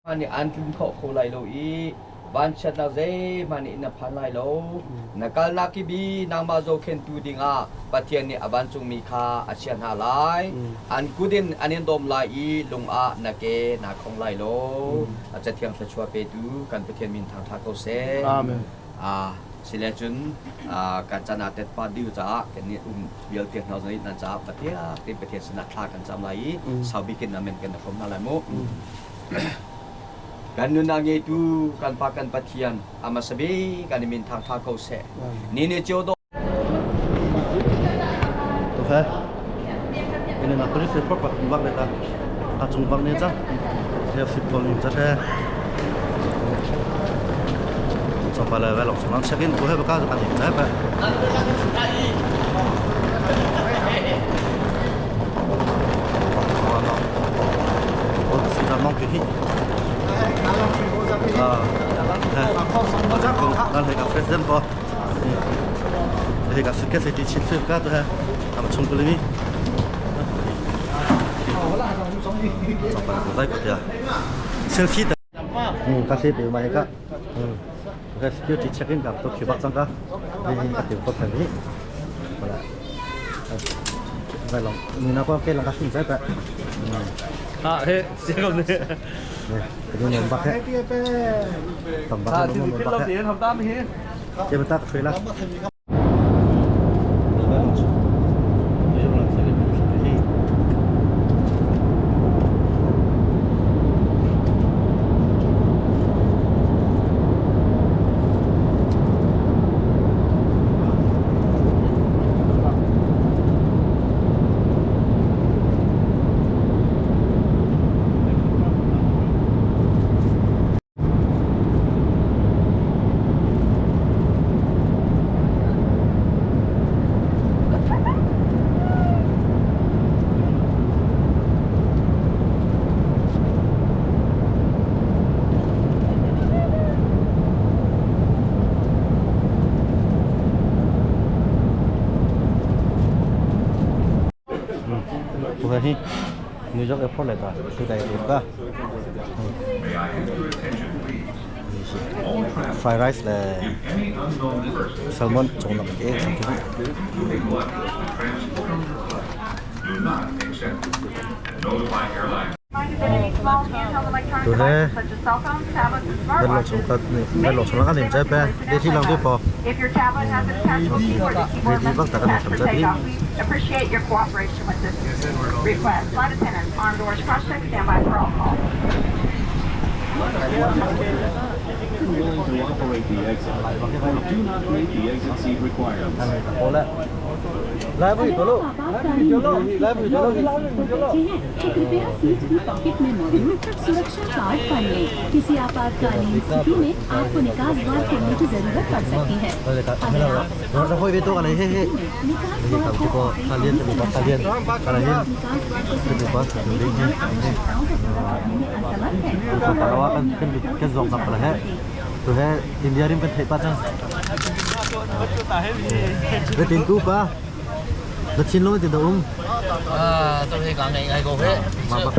Nih an tlun khawh kho lai lo i vanchiatnak zeihmanh nih na phan lai lo. Na kalnak ki bi nangmah zohkhenhtu dingah Pathian nih a vancungmi kha a chiah hna lai. An kut in an in dawm lai i lung ah na ke naa khong lai lo. A Cathiang thluachuah petu kan Pathian min thangṭhat ko seh. Amen. Sile cun kan chan ah tetpa diu caah kan nih um vialte hna zong nan caah Pathian tin Pathian sinah thla kan cam lai i sau bik in amen kan hrawm hna lai mu. Kan nunnak ngeitu kan Pa kan Pathian ama sabi kan i min thangtha ko seh. Ni ni cio do Okay. Ini na police report pak bak le ta. Ta chung bak ne cha. He fit bol ning cha the. Chapa le ve long chung check in ko he ba ka kan ning cha ba. President ko he ka suke se ti chit ka to he am chung ko ni selfie ta ka se pe mai ka ka security check in ka to khibak chang ka ni ka te ko phani Vai long ni na ko ke lang ka sin sai pa. Ah, he, siya ni. Cái này bạc hết. Tầm bạc nó bạc hết. Học tam hi. Cái bạc ta là. Hi New York Airport lại ta từ đây đến ta fried rice là salmon trộn làm cái từ đây bên lò chúng ta bên lò chúng ta cái niệm bé để thi làm cái bò để đi bắt ta cái niệm trái đi Appreciate your cooperation with this request. Flight attendants, armed doors, cross-check, stand by for all calls. Willing to operate the exit do not meet the exit seat requirements. lại với tôi luôn lại với tôi luôn बच्चे हैं तो कृपया सीट की पॉकेट में मौजूद सुरक्षा कार्ड पढ़ लें। किसी आपातकालीन स्थिति में आपको निकास द्वार खोलने की जरूरत पड़ सकती है। अगर आप nó sẽ hơi biết tôi cái này hết hết निकास cái द्वार cầm को cái bò operate ta liên नहीं thì करना bò ta liên चाहते, ta liên निकास द्वार को thì bò संचालित thì करने đi के लिए आवश्यकताओं को पूरा करने में असमर्थ हैं ก็ปะว่ากันกันกันส่งกับประเทศตัวแค่อินเดียริมกันเทปะจังไปตินกูปะไปชินลงติดอุ้ม À, tôi thấy cả ngày ngày cô thế. มาปะ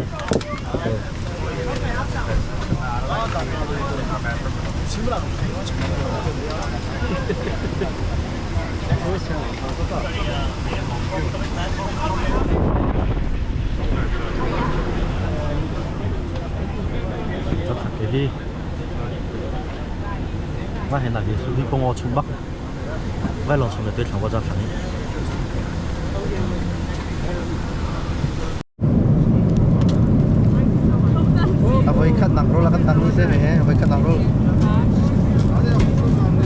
จับสักทีว่าเห็นหลักที่สุดที่ปงอชุมบักไว้ลองชมในตัวของว่าจะฝันนี้ Aboy kat nang rola kan tang se ne aboy kat nang rol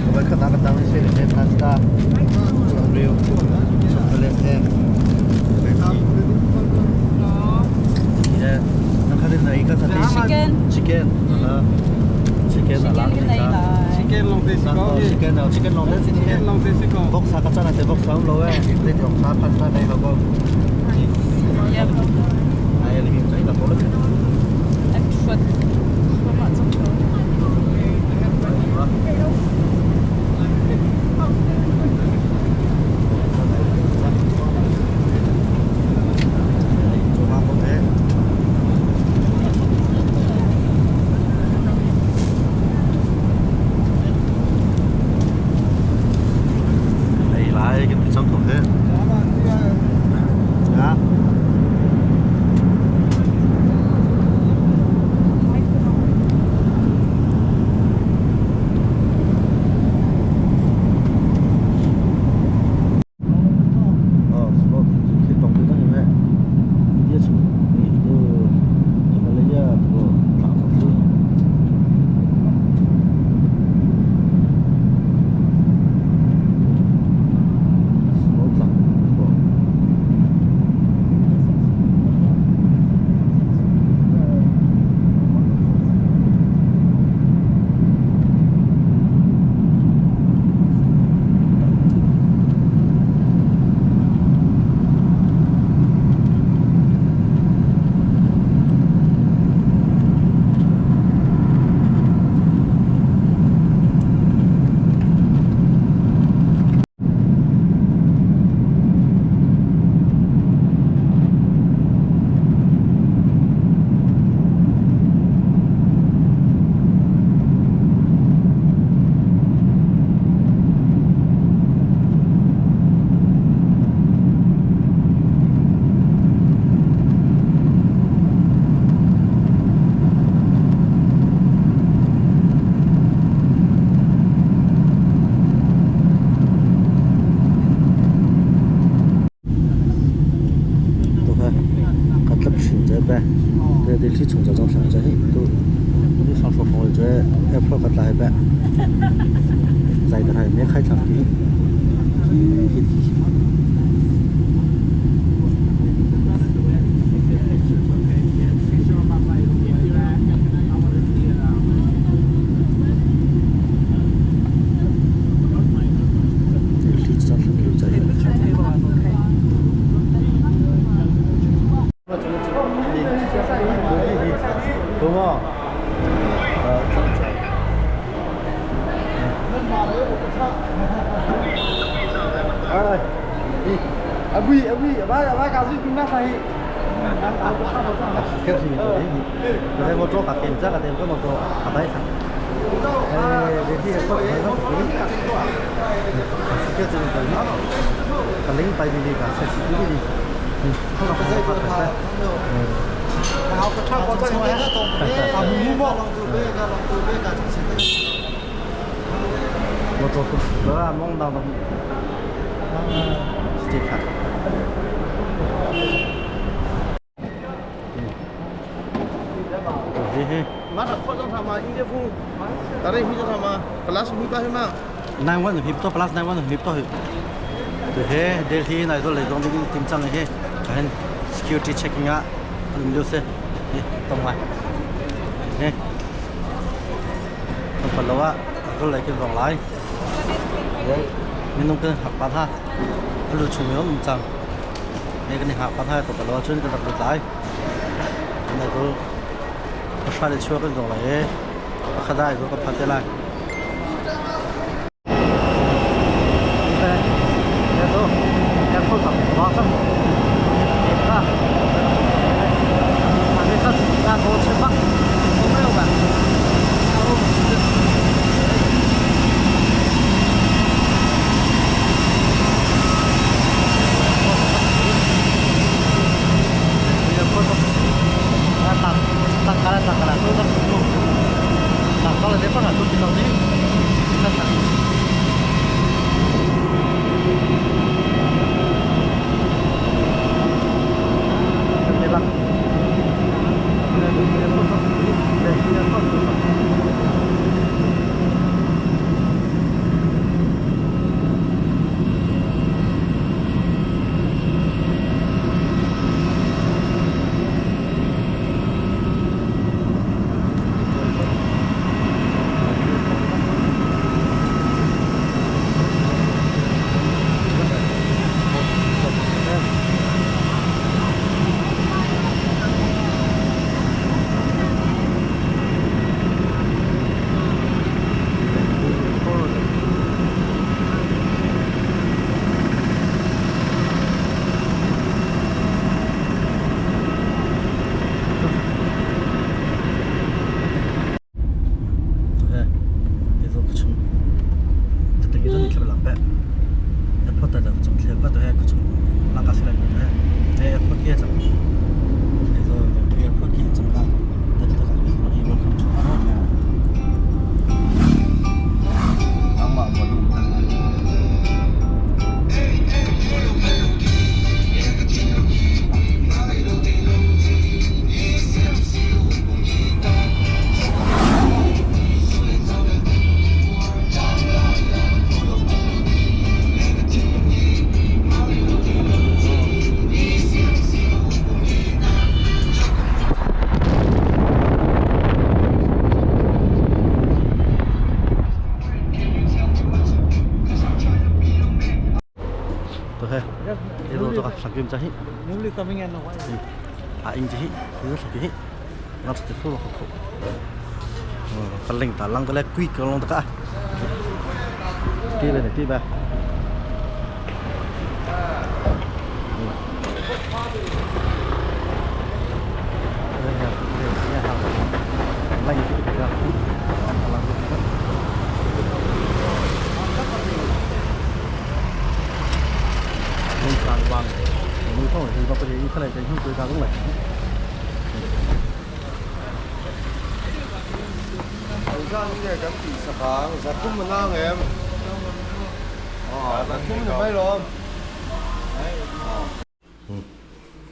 aboy kat nang tang se ne pasta real chocolate he Yeah, nang khalin na ika sa Chicken. Chicken. Chicken ala. Chicken long te Chicken chicken long te Chicken long te siko. Bốc sa ka chana te bốc sa lo eh. Te tong sa pasta dai ho ko. Ai li mi chai la bolo. 呗，对对，去从这张上这都，你上说朋友这 airport 个来呗，在的还没开场的。Đúng không? Abi abi ba ba ka si na sai. 其实你我做个电子个电子我做阿摆上。哎，你啲嘢出嚟都叫做对，个领带你个，食食啲啲，嗯，好个好个嗯。我做个啊，望到到，直接看。嘿嘿。 9 1 hip to plus 9 1 hip to to he Delhi nai zo le zong ding tim chang he kan security checking a an lu se he tong mai he tong pa lawa zo le ke zong lai min nong kan hak pa tha lu chu mi om chang he kan hak pa tha to pa lawa chun kan rak lai nai zo ka sha le chu kan zong lai he khadai zo ka pha te lai.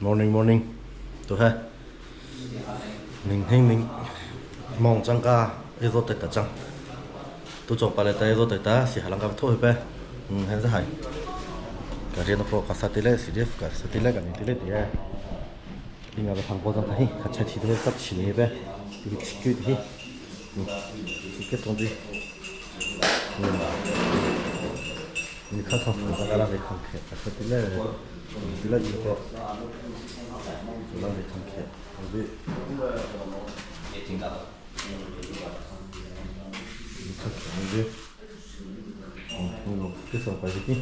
Morning, morning. To he. Ning hing ning mong cang ka i zawt ta cang. Tu chong pa le ta i zawt ta si halang ka tho pe. Hen za hai. Ka rian po ka sa tile CDF ka sa tile ka ni tile ti e. Inga ba thang po cang hi ka cha thi tile sap chi ni pe. Ti chi ku hi. Ti ke tong di. Ni kha kha fu ka la ve khang khe ka sa tile. Tile ji ko. La ve khang khe. Bi. Ni kha khe bi. Cái sổ phải gì?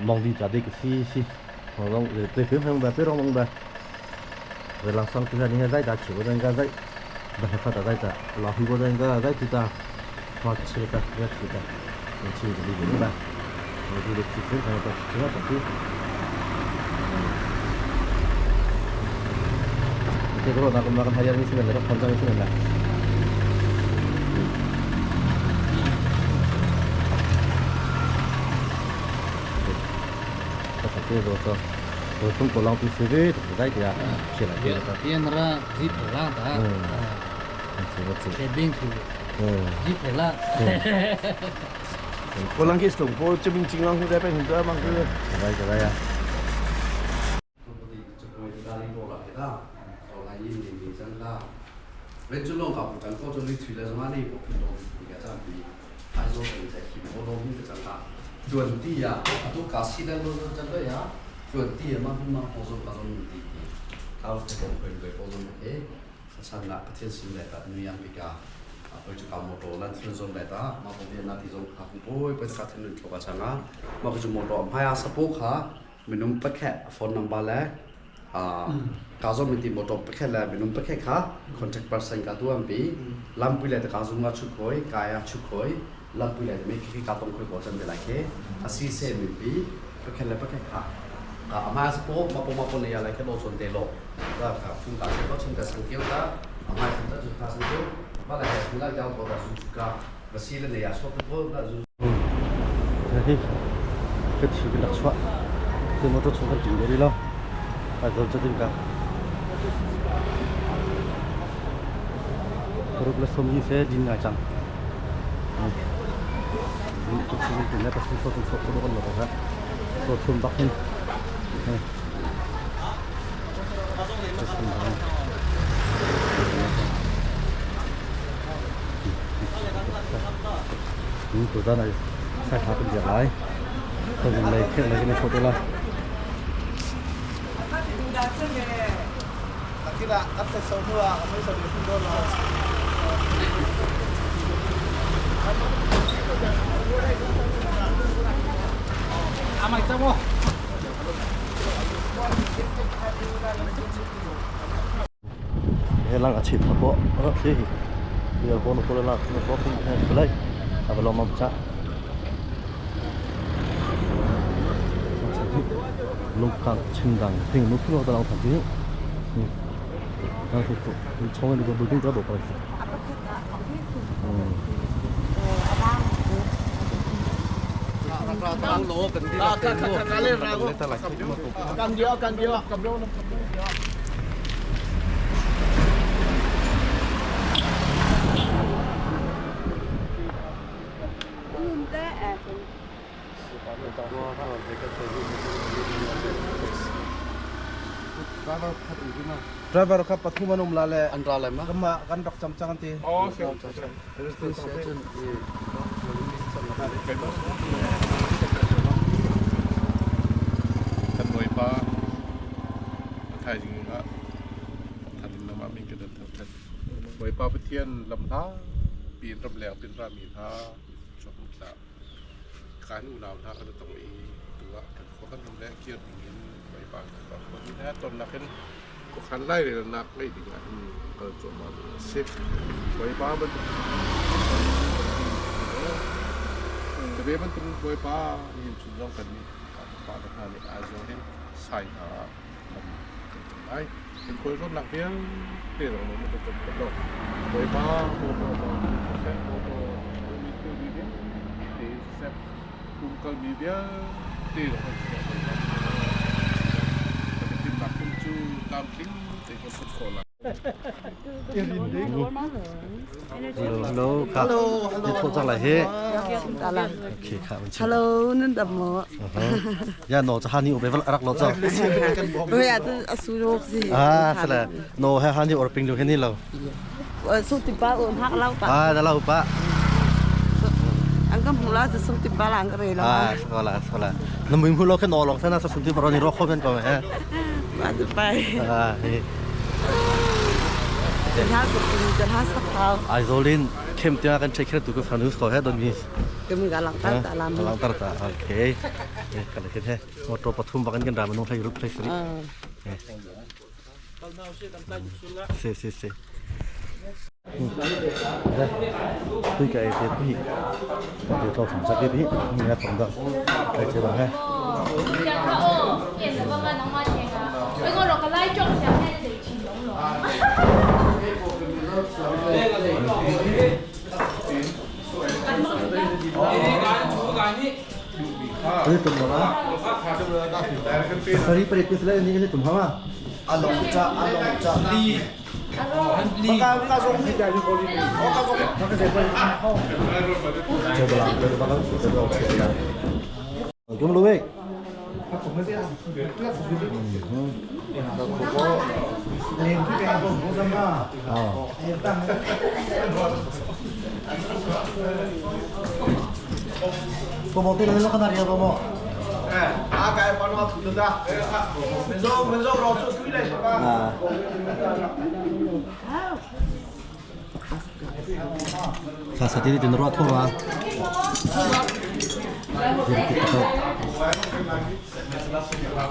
Mong đi trả đi cái xí xí rong để phim không về phía rong về về làm xong thì này dây đã chỉ có cái dây đã phát ra dây ta là khi có cái dây thì ta phát chế ta rất chế ta mình chỉ được đi đến đây mình đi được chỉ phim không ta chỉ là tổng thế rồi là cũng là cái thời gian như thế này là còn như thế này. 这个中国浪比随便都在的啊，起来的。边那日本浪的，肯定是日本浪。我啷个是我这边金浪是在变成这样子。来个来呀。 转地嘛，嘛保证保证地，เขาจะบอกเป็นไป保证เอ๊ะฉันละประเทศสิงห์แบบนิวยอร์กาไปจะกำมอเตอร์ลันที่ซงแบบตามาผมเรียนนาที่ซงขาโอ้ยไปจะกำที่นึงชกกันนะมาคือมอเตอร์พายาสปูขาไม่นุ่มปะแค่ฟอนนัมบาร์แล้วอ่ากาซมิติมอเตอร์ปะแค่แล้วไม่นุ่มปะแค่ขา contact person กาตัวอันปีลำปุยเลยแต่กาซงกาชุกอยกายาชุกอยลำปุยเลยไม่คิดกาต้องคุยบอกจันเวลาแค่อาศัยเซมิปีปะแค่แล้วปะแค่ขา 아마 스포 마포 내야 이렇게 로 존대로 다 중간 거 진짜 성격다 아마 진짜 좋다 성격 말아 해라 야 보다 주가 ਵਸੀਲੇ 내야 소프트 나 주. Thế cái chỉ cái đặc soạn thì một chút chúng ta chỉnh đi lo phải rồi cho tìm cả rồi là xong như thế dính ngay chẳng chút chúng ta lấy cái số số số số con lợn ra số thun bắc lên tụi ta này sai khá bên việc lại tôi dùng lấy cái này cái chỗ tôi là lang a chip po a si ya ko no ko la no ko pin he lai a ba lo ma cha lungkang chinggang ping no pin da lang than ji 나 그 정원이 그 물병 들어 놓고 있어. Driver kha pathum anum la le An ra le ma. kama kan rak cham chang ti. Oh, siap. Kan noi pa thai jing nga than nama min ke dat that noi pa pathian lam tha pin ram leng pin ra mi tha chok tla Kan unau hna kan i tong i tu ah kan khua kan ram le kir ding in Bawipa kan khuami hna tonnak in khuakhan lairelnak ngei ding ah hin kal cuahmah mi a si. Bawipa bantuk Tabe bantuk Bawipa nihin chun zong kan nih fale hna nih Aizawl in sai hna ah lam kan cam lai. Kan khualtlawnnak vialte zong na kan cam khawh lo. Bawipa motor siseh motor mi thilri vialte siseh umkalmi vialte zong kan sinah Bawipa kan i timhnak kum cu tlamtling tein kan phanh khawh lai. Hello, kha. Ni thawh cang lai hi. Okay, kha. Hello, nan dam maw? Ya no cha hani ube rak lo cha. Oi atu asu rok si. Ah, sala. No ha hani or ping lu ni lo. Su ti pa um hak lau pa. Ah, da lau pa. Ang kam hula sa su ti pa lang re lo. Ah, sola sola. Na mui mu lo ke no long sana sa su ti pa ni ro kho men ko he. Ma tu pa. Ah, hi. Jan ha jan ha sa phao. Aizolin kem tia kan check tu ko fanus ko he don mi. Kami ga lang tar ta lam. Lang tar ta. Okay. Kala ke he. Motor pathum bakan kan ramen nong thai rup thai sri. Se se se. Tuy cái thì pi. Thì to thủng sắc cái pi. Nghe thủng đó. Cái chế bằng he. Ini tum mà. Sorry, periksa ini ini tum hama. Along cha along cha li. Li. Ka zong ni. Ka zong. Coba lang, coba lang, coba lang. Kamu lu wei. Cô tên là cái nào vậy À cái bọn nó thủ được à? Mình zo mình zo rồi cho túi lên À. Sa sa tiri tin ruat thua.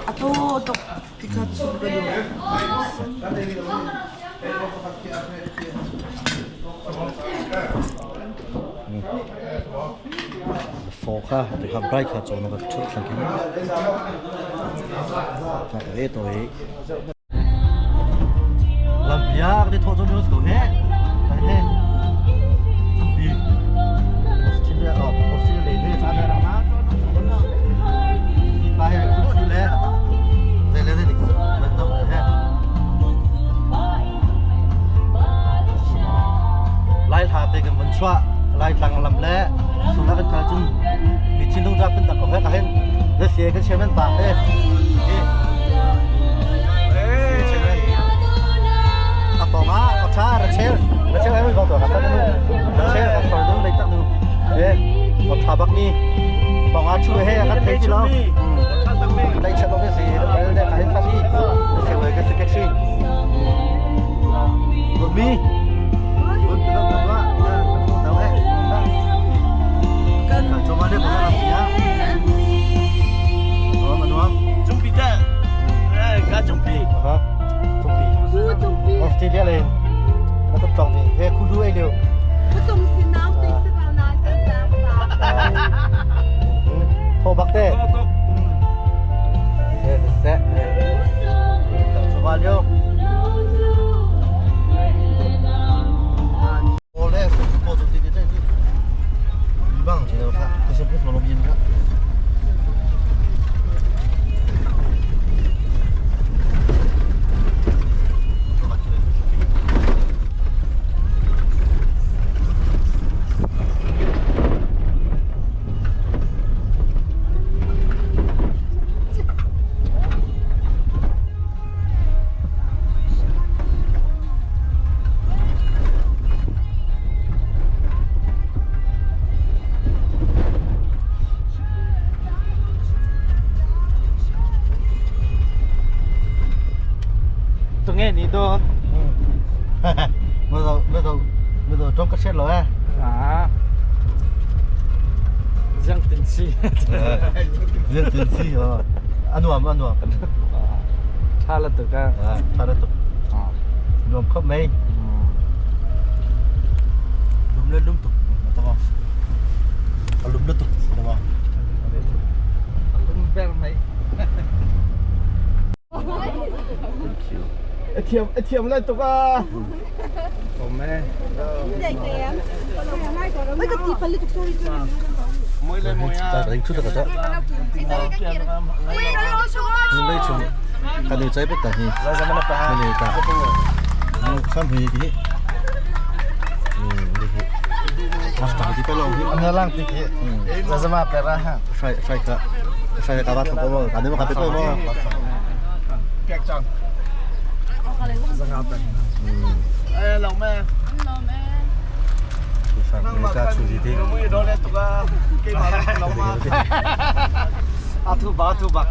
Ato tok Pikachu ka do. Fo kha te kha bright kha cho no ka chut thlang ki. Ta e to e. Lam bia ka tho cho news ko he. Ta he. Bi. Australia oh Australia le cha da ma. Ba he ku le. Le le le ban dok he. Lai tha te kan van chua lai tlang lam le sula kan kal chun mi chin dong ja pun tak ko he ka hen le se kan chairman pa he. Apa nga o cha ra chel ra chel ai mo to ka ta nu ra chel ka sor dun le tak nu e o tha bak ni pa nga chu he ka thei chi lo dai cha lo ke si le le ka hen sa ni se we ke secretary mi Australia lên nó tập trọng thì thế khu đuôi đều thô bắc thế thế sẽ tập cho bao nhiêu 원래 뭐 좀 되게 되지 이방 제가 그래서 그래서 너무 미인가 Tôi nghe ni đó. Bây giờ bây giờ bây giờ trong cái xe rồi À. Giang tin si. Ziltin si. Anuam anuam. Tha la tuk a. Tha la tuk. Nuam khop mei. Lum le lum tuk. Tama. Lum le tuk. Tama. Lum ber mei. Thiam thiam lai tuk a. Lei chung kan i chai pet ta hi. Kan i ta. Sam hi ki. Mas ta ti pe long hi. Ngalang ti ki. Zazama pera ha. Sai sai ka. Sai ka ba ko mo. Kan mo ka pe ko mo. Pek chang. Zanga pe. Eh long me. Sang ka chu ji ti. Mui do le tuk a. Ke ma long ma. A thu ba thu ba.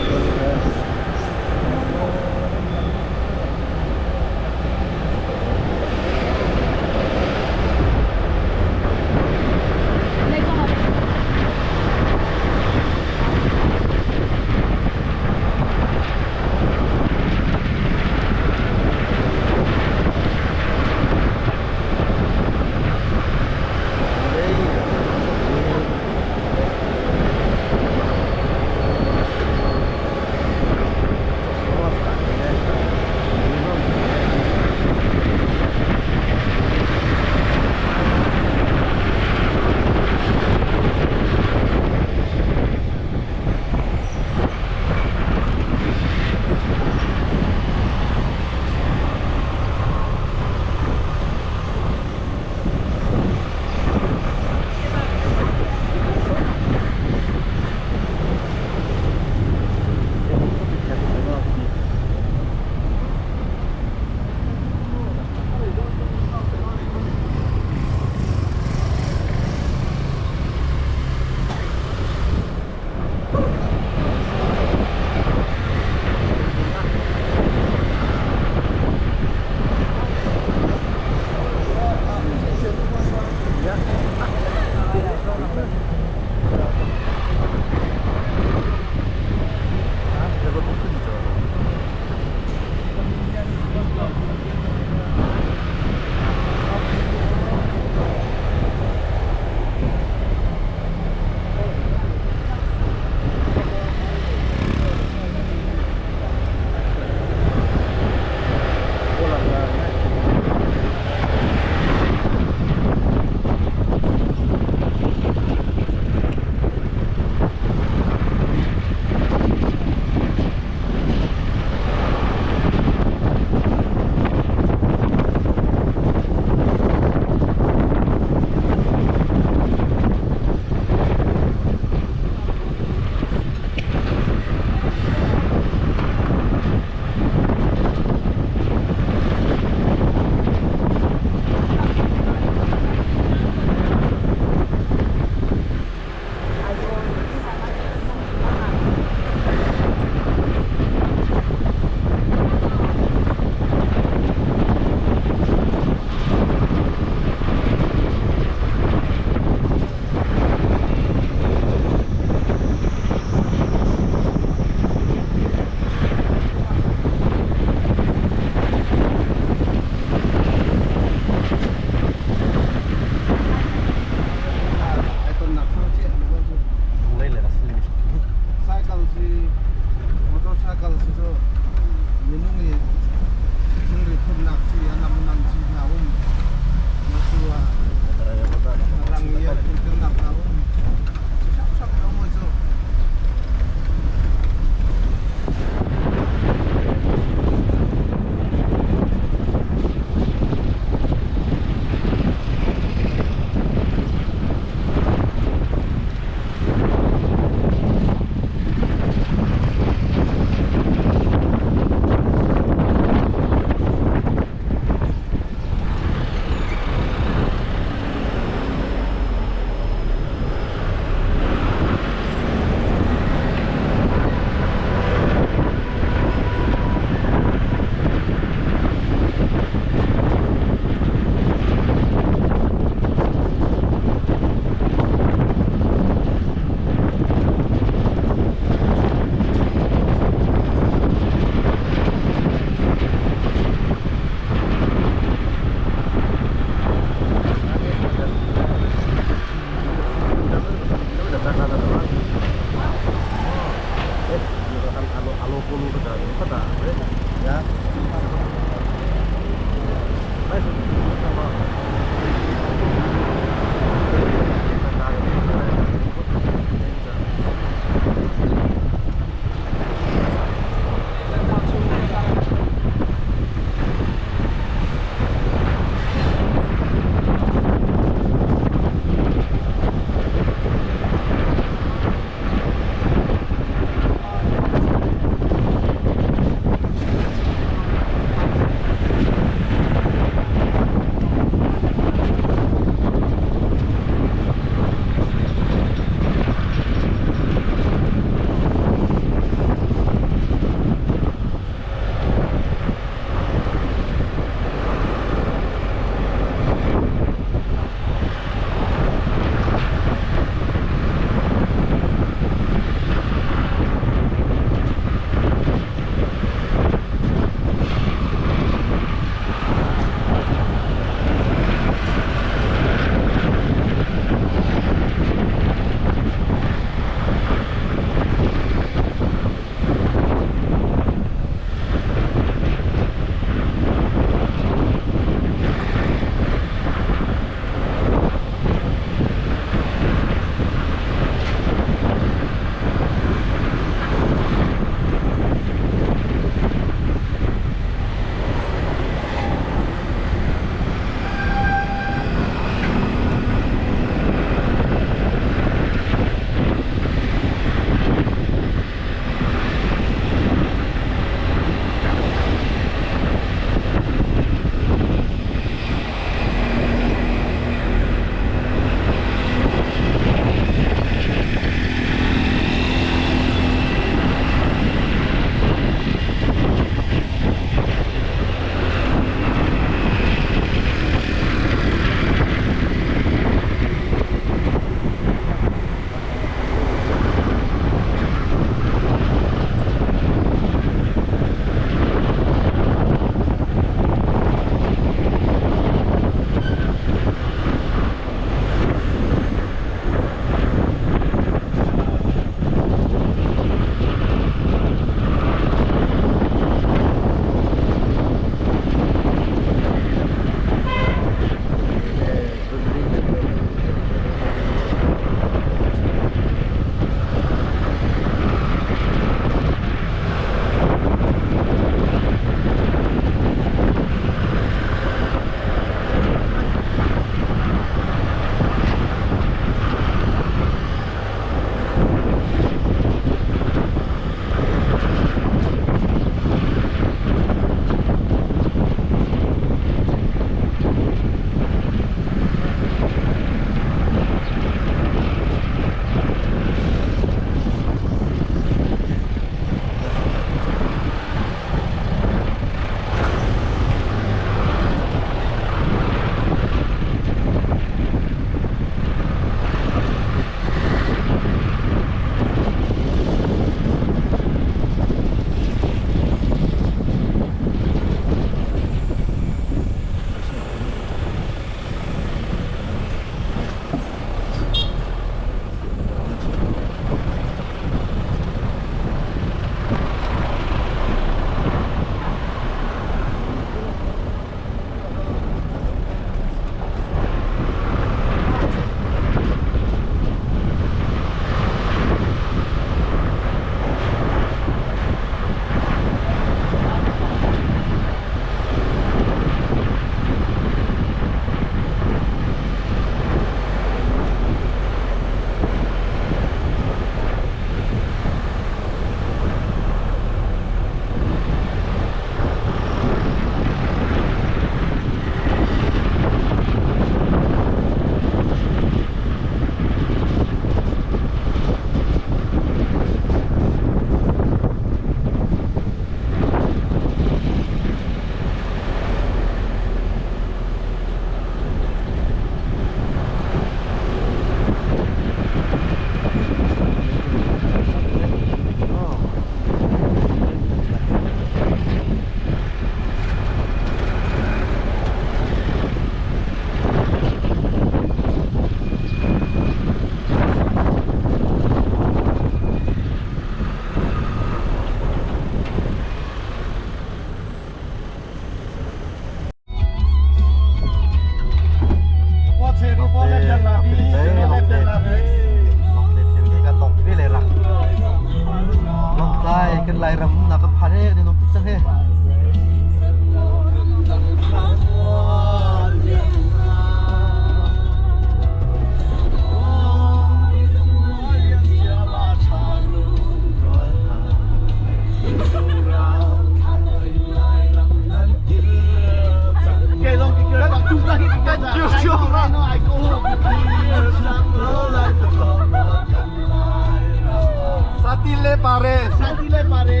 pare. Sati le pare.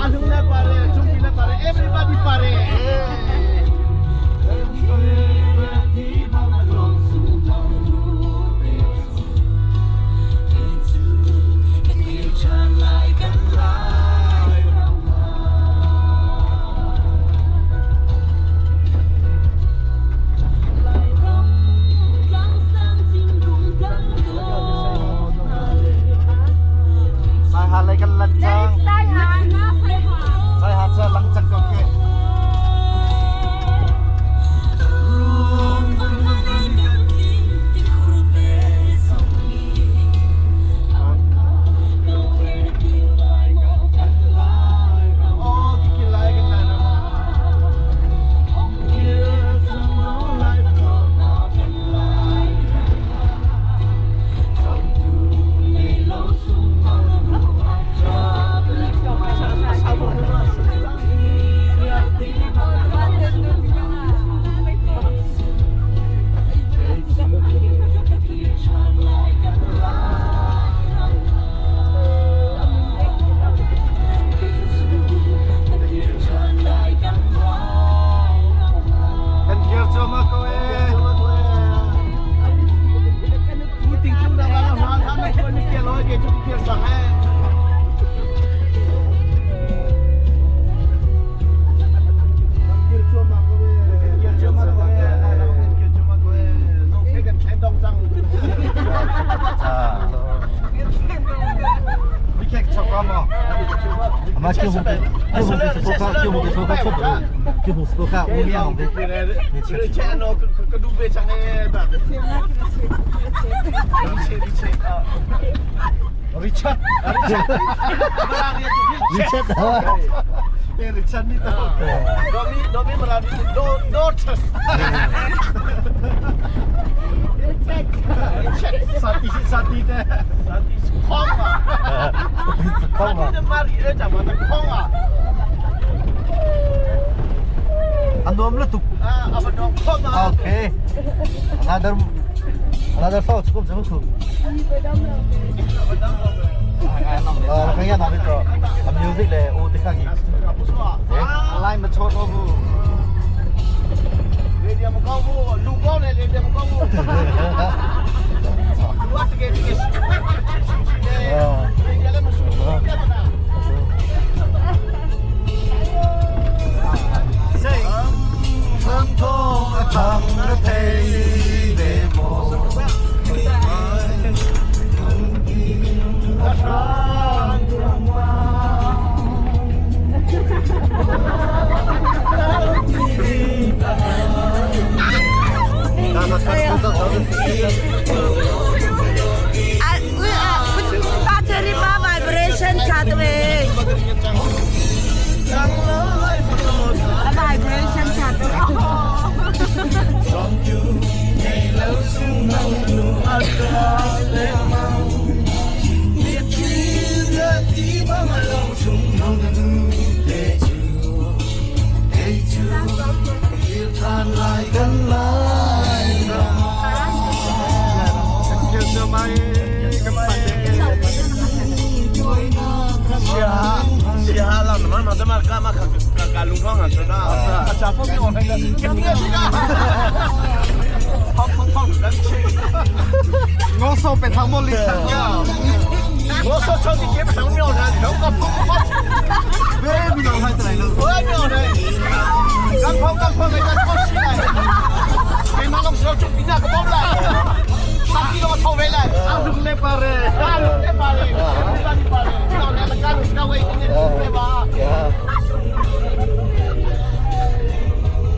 Alung le pare. Chungpi le pare. Everybody pare. Sai ha lai kan lan cang. Sai ha cha lang cang ko khi. Oh, kikilai kan lai na. Kan kir chu ma ko e. Puting chung na wala hwa tha na ko ni ke lo ke chu ke sang hai. 你看吃瓜吗？阿妈结婚的，结婚的是多看，结婚的是多看，结婚是多看，五年的，你吃吃。Richard Richard Richard ni to. Domi domi marani do do Sati sati 的， Sati 空啊，空啊的妈的，讲嘛，空啊。 อันนมละตุก 啊，阿不诺空啊。 Okay. Another another thought ကိုကျွန်တော်ခုအာခင်ဗျာနာမည်တော့ music လေအိုတခါကြီး အလိုက်မချောတော့ဘူးလေဒီမကောင်းဘူးလူကောင်းတယ်လေဒီမကောင်းဘူးလူကတကယ်တကယ်ရှိရှိနေလေဒီလည်းမရှိဘူးပြတ်တာ စိတ်သံထုံးအထံတဲ့ဒေမော Battery pa vibration chat we. Vibration chat. ဆရာလာမမတမကမကကလူကောင်းอ่ะဆိုတာအချာဖို့ပြောနေတယ်ကတိကဖောက်ဖောက်ဖောက်လမ်းချေ ငေါဆောပဲထောင်မလီဆန်က 我说超级节目上庙噻，两个跑跑， ဘယ်မီလောထိုင်တယ်လို့ 我庙噻，刚跑刚跑，人家跑起来，给马龙说就比那个跑来，他比我跑回来， အလုံးလေးပါရဲ 干了那把嘞，干你把嘞，到那个干了干位，今天对吧？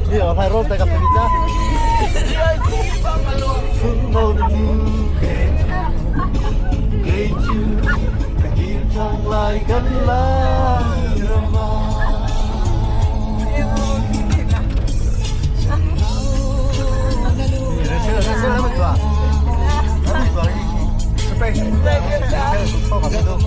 ဒီတော့ထိုင်ရောတကပီချာဖုန်မောဒူကေချူကေချောင်းလိုက်ကန်လာရမ ရရှိရရှိလာမကွာမကွာစပိန်ဆောပါတော့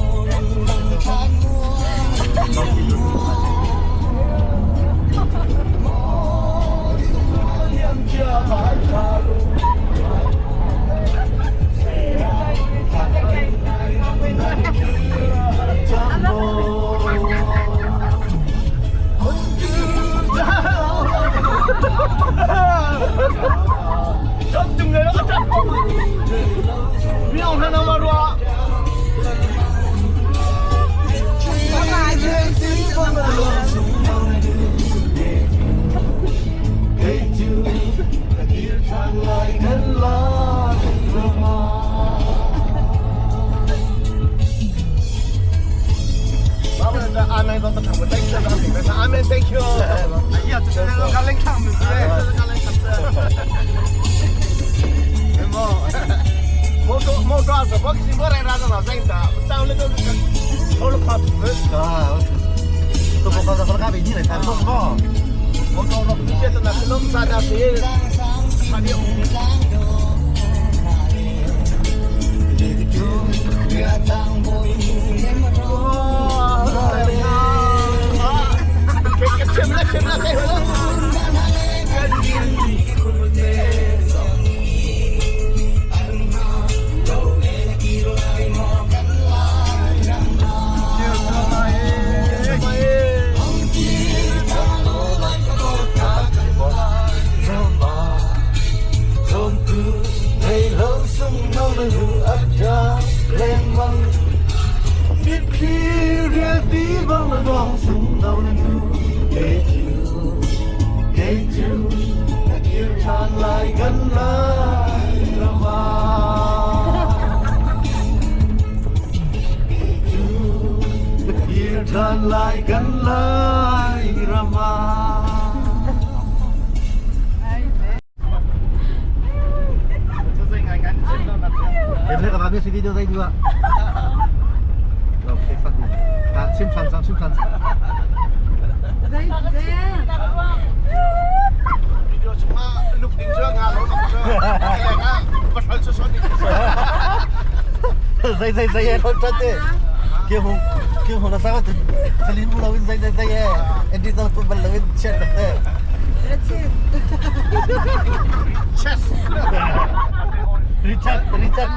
我是我来拉着老生的，到那个头了跑土啊，都不搞到那边去了，他说什么？我搞了，你觉得那是弄啥的谁？他的。 你们那个旁边随便都在对吧？OK，发的，啊，清船长，清船长。Dây dây dây em chân đi. Kêu hùng, kêu hùng là sao thì Celine bu lawin dây dây dây em. Em đi ra tôi bật lawin chết thật đấy. Richard, Richard.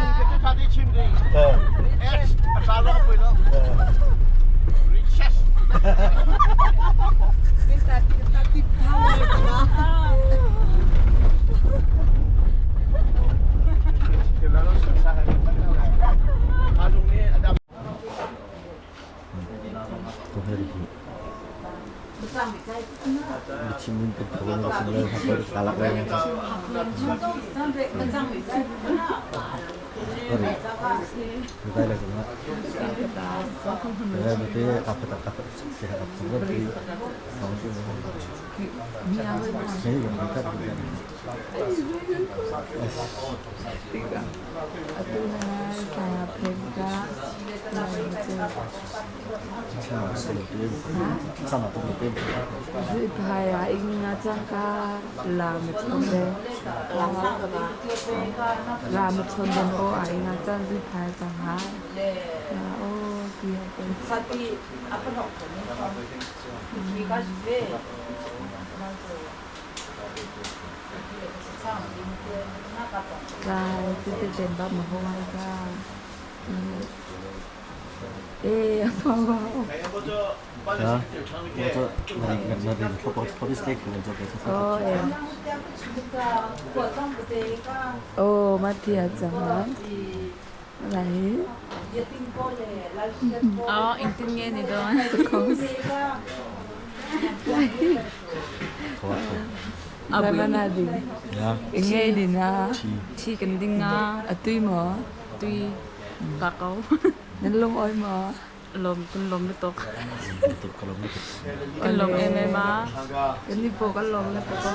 Oh, mati aja Lại. Oh, ingtin nghe ni doon. Lại mana đi. Nghe đi na. Chi kan ding nga. Atui mo. Tui kakao. Nan lung oi mo. Lom kun lom lutok. Kan lom MMA. Kan ni po kan lom le po ko.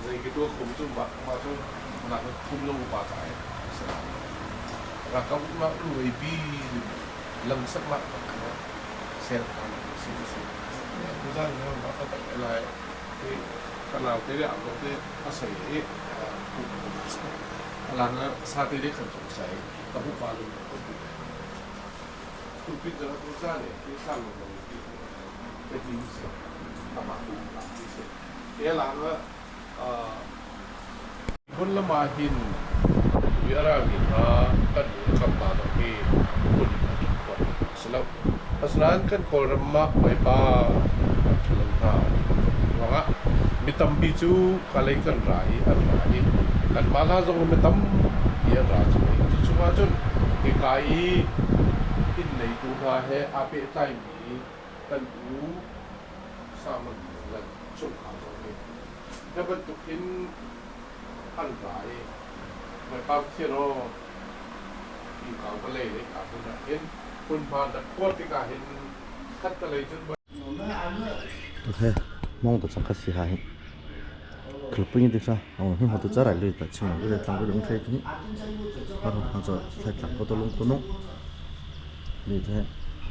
Zei ki tua khum cu mah mah cu nak khum lo pa cai rakam ma lui bi lang sak ma kha sel kha si si tu zan na ma ka tak lai te kanau te le am te a sei e alang sa te le khan chung sai ka bu pa lu ko tu tu pi ja tu za le te sa lo lo ti te ti se ta ma tu ti se e lang hun lama hin mi kha kan kam ma dong hi hun silo asnan kan kawlram ma pa thalo hna wanga mi tampi chu kalei kan rai an rai kan ma la zong mi tam hi an ra chu chu chunga chun ke kai in nei tu hna he a pe tlai mi kan u saman lan chung kha zong hi ta bantuk in an rai mai pa thian o i ka ka lei le ka hun hin hun pa da ko ti ka hin khat ta lei chun Okay, mong to chang kha si ha hi. Khulpui ni sa, ang hin ho to chara lui ta ching ko le tlang ko lung thai ni. Ha ha cho thai tlang ko to lung ko no. Ni the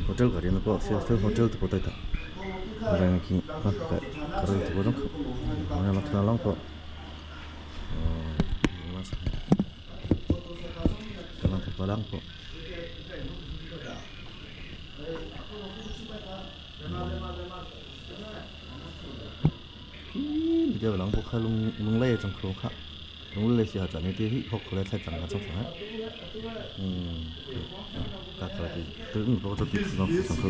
hotel gari na ko se hotel to ko tai ta. Rang ki ha ka karo to ko jong. Ma ma thna lang ko. Ma sa. Kalang ko lang ko. Ni dia lang ko kha lung lung lai chang kho kha. Lung lai si ha cha ni ti hi khok khole thai chang ka chang sa. Ka ka ti tu ng ko to ti no chang kho.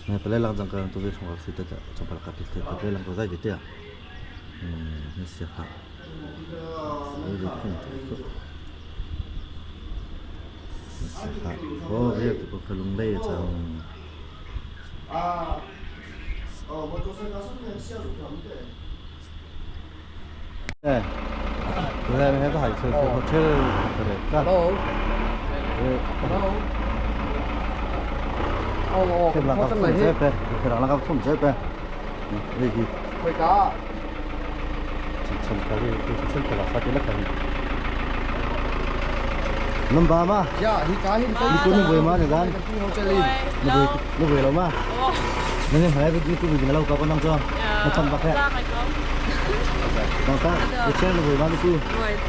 Na pele lang chang ka tu ve chong si ta cha chong pa ka ti te pele lang ko zai de te ya. Ni si ha. Ni de khun tu ko. Si ha. O ve tu ko kha lung lai chang. 네. 그다음에 해도 하이 저 호텔 그래. Hello. Hello. 哦 cái là 我 gặp 真 thùng 係 chế pe, cái là gặp thùng chế pe. Đây thì 回家。 참 cái cái cái cái là sao cái là cái. Năm ba mà. 呀，你家hin Ni ko ni boy ma ni gan. Ni boy ni boy lo ma. Ni hai ni ko bi na lo ka ko nang cho. Nó chăm bạc đấy. Nang ta, cái chơi ni boy ma ni ku.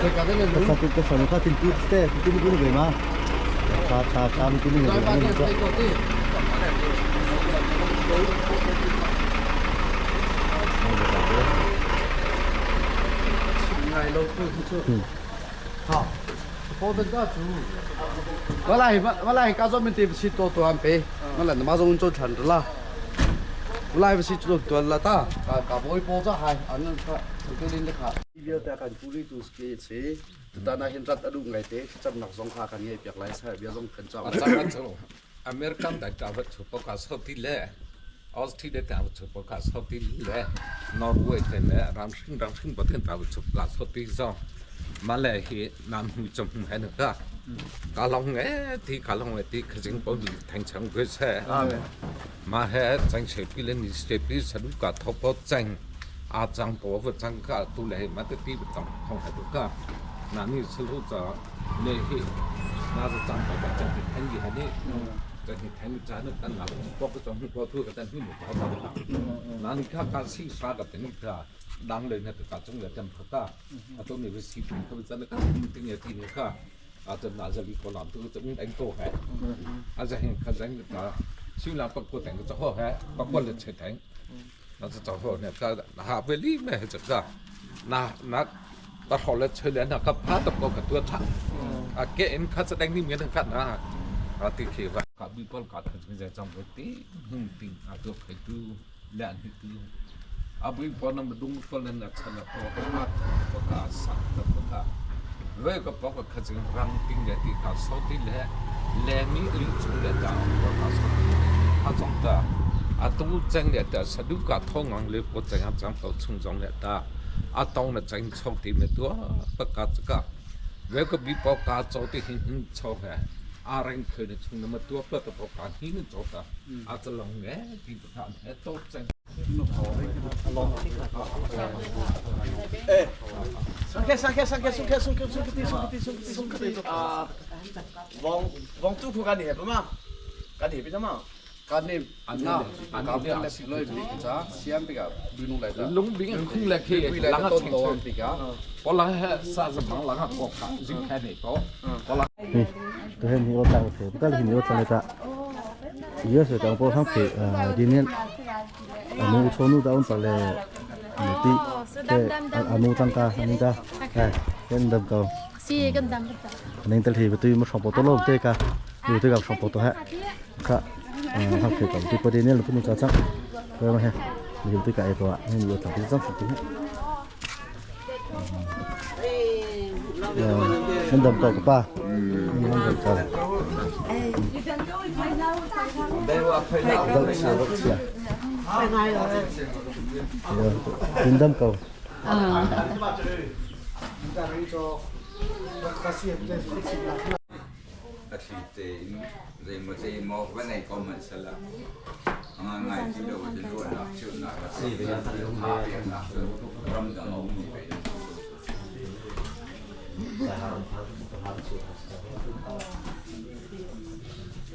佢家啲 Cái sao cái sao nó có tin tức thế, tin tức ni boy ma. Cha cha cha ni ni boy ma ni cho. 嚟老夫出。好，我等到住。我来我来家做面对不起多多安排，我来马上做成的啦。我来不是做多了哒，啊，搞不会包着还，啊那他这个领的卡。เแต่กันผู้ริตุสเกเสตานาเห็นรัดอดุไงเตจำหนักสงขากันเงียบอยากไล่ใส่เบียร์สงขันจับ อเมริกันแต่จับชุบกาสติเล่ออสเตรเลียแต่ชุบกาสติเล่นอร์เวย์แต่เล่รามชิงรามชิงประเทศแต่ชุบกาสติซองมาเลเฮนำหูจมเห็นก็กาลงเอที่กาลงเอที่ขจิงปนแทงชังก็ใช่มาเฮจังเชปีเลนี่เชปีสนุกกาทบจังอาจังตัววจังกาตุเลมาตตีจังของให้ตุกานานี่สรุจะเนฮีน่าจะจังไปจังที่แทนยี่หันนี่จังที่แทนจานนั่นน่ะปอกจังปอกทุกกันที่หมู่เขาจังนานี่ข้าการซีสากับนี่ข้าดังเลยเนี่ยกาจงเลยจำเขาอาตัวนี้วิสีเขาจะนึกถึงเนี่ยที่นี่ข้าอาจจะน่าจะมีคนหลังตัวจะมีแองโก้แฮอาจจะเห็นข้าจังตา虽然不过等个做好还不过来吃等，那是做好呢，个那为里面这个，那那那好了出来那个怕都不个多差，啊，给人看这等你面能看啊，啊，对去吧，cả bị bao cả thằng cái trong cái tí hùng tình à tôi phải tu lẹn thì tu à bị bao năm đúng bao lần là chân là bao cái bao cả sạc bao cả về cái bao cái cái răng tinh để thì cả số tí lẹ lẹ mi lý chủ lẹ ta bao cả số à trong ta à tu chân lẹ ta sẽ đủ cả thong ngang lẹ bao chân à chẳng bao chung trong lẹ ta à tông là chân chọc thì mẹ tua bao cả cái về cái bị bao cả chỗ thì hình hình chọc hả 阿人可能从那么多不得不干，你能做到？阿这龙哎，比不看还都真。哎，松开松开松开松开松开松开松开松开松开啊！王王杜库干你不嘛？干你别的嘛？ kan ni na ka kan le siloi bi cha siam bi ka binung lai ta 龙饼空来去， lai 啷 ton 个清 to 楚？ bi ka 我啷个啥子忙，啷个过卡，人看那个，我啷。 tôi hiện nhiều tăng thế tất cả nhiều tăng ta giờ sẽ tăng bao thằng thế đi nên anu chonu da on tale ti ke anu tăng ta anh ta này hiện đâm cầu Si kan dam ta. anh ta thì tôi một sòng bộ tôi tê cả nhiều tôi gặp sòng bộ tôi hết cả thằng thế còn tôi có đi nên là tôi cho chắc tôi mà nhiều tôi cái tôi nên nhiều thằng tôi chắc tôi hết hiện đâm cầu của ba hiện đâm cầu Đậu xà đậu xà. Hiện đâm cầu. A thli tein zeimaw zeimaw va nei ko hmanh sehla a ngaingai ti lo cun ruahnak cheuhnak a si tha peknak cu ramdang a ummi ve in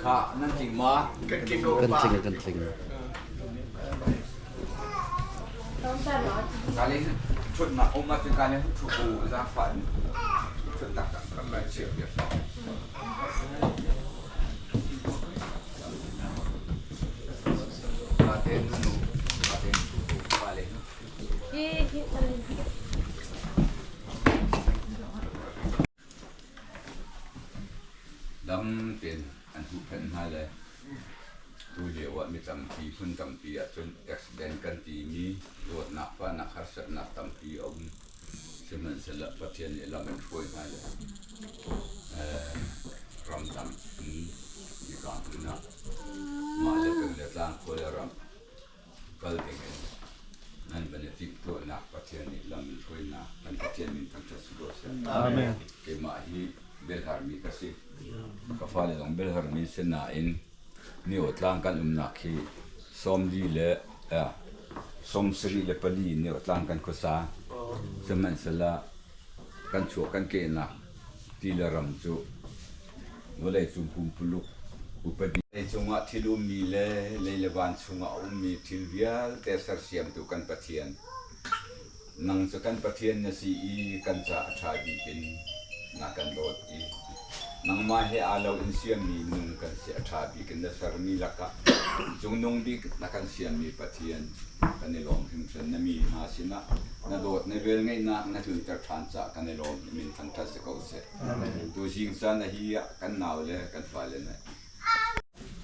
Kha nan tling ma? Kan tling ko kan pa. tling kan tling Kalin thutnak um ahcun kalin thu bu zaangfah in thutnak kan lai chiah piak. Pate nu pate thu bu pale. Dam tein an huhphenh hna le tulio ah mi tampi phun tampi ahcun accident kan timi zawtnak fahnak harsatnak tampi a um. Sihmanhsehlaw Pathian nih lam in hruai hna le ramdang in hika hmun ah mah le peng le tlang khua le ram kal dingin nan van i timhtuahnak Pathian nih lam in hruainak kan Pathian min thangṭhat si ko seh. Amen. Keimah hi belharmi ka si. Ka fale zong belharmi si nain Niawtlang kan umnak hi 44 le 24 Niawtlang kan khuasa. Sihmanhsehlaw kan chuah kan kehnak ti le ram cu vawleicung pumpuluk upadi leicung ah thil ummi le lei le van chungah a ummi thil vialte sersiamtu kan Pathian nang cu kan Pathian na si i kan ca a ṭha bik in na kan dawt i nangmah he aa lo in siammi minung kan si a ṭha bik in na sermi lakah cungnung bik na kan siammi Pathian kan i lawm hringhran. Na mi hna sinah na dawt na velngeihnak na tlunter ṭhan caah kan i lawm. Na min thangṭhat si ko seh. Tuzing caan a hi ah kan naule kan fale nih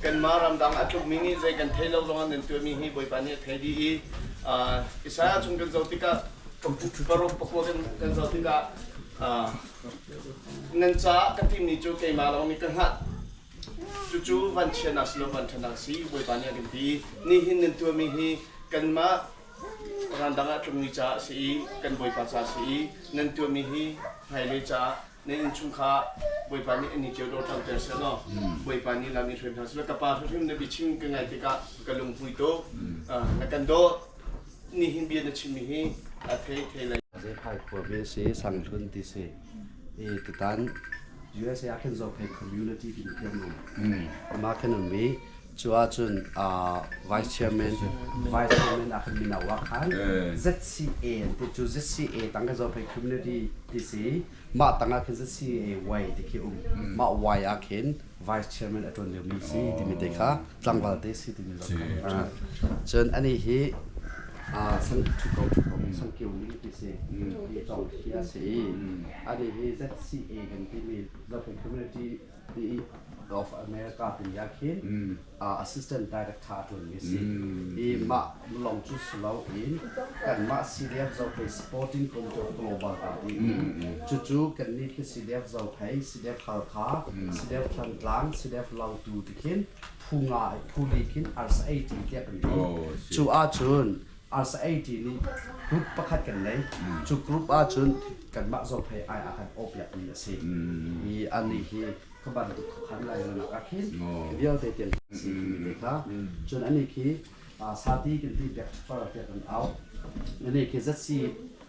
Kanmah ramdang a tlukmi nih zei kan thei lo zongah nan tuahmi hi Bawipa nih a thei dih i Isaiah chung kan zoh tikah paruk pakua kan zoh tikah nan caah ka timmi cu keimah lawng nih ka hngalh. Cucu vanchiatnak si lo vanṭhatnak si Bawipa nih a kan ti. Nihin nan tuahmi hi kanmah ramdang ah tlungmi caah a si i kan Bawipa caah a si i nan tuahmi hi hmailei caah nan innchungkhar Bawipa nih an i cio dawthlangter seh law Bawipa nih lam in hruai hna seh law ka pa hrimhrim na biachim ka ngai tikah ka lunghmui tuk na kan dawt nihin bia na chimmi hi a thei thei lai. Zephai khua ve si sang hlun ti si i tutan USA ah khin Zophei community ti thiam um ama khin um i Cu ahcun Vice Chairman Vice Chairman ah khan mino ah khan ZCA an ti cu ZCA tang ka Zophei Community ti si mah tang ah khin ZCA Y ti khi um mah Y ah khin Vice Chairman a ṭuan liomi si timi te kha tlangval te si timi zong kha cun ani hi sang thu ko thu ko sang kio ning ti si hi tong khi a si i ani hi ZCA kan timi Zophei Community ti of America ti ah khin assistant director a ṭuanmi si. I mah lawng cu si loin kanmah CDF Zophei Supporting Committee of Global kan ti i cucu kannih khi CDF Zophei, CDF Halkha, CDF Thantlang, CDF Lautu ti khin phu nga phu li khin RSAT tiah kan ti. Cu ahcun RSAT nih group pakhat kan nei. Cu group ahcun kanmah Zophei ai a kan awpiakmi a si. I anih hi ka bantuk khan lai nak ah khin vialte tiang si timi te kha cun ani khi sati kan ti bek par tiah kan au ani khi ZC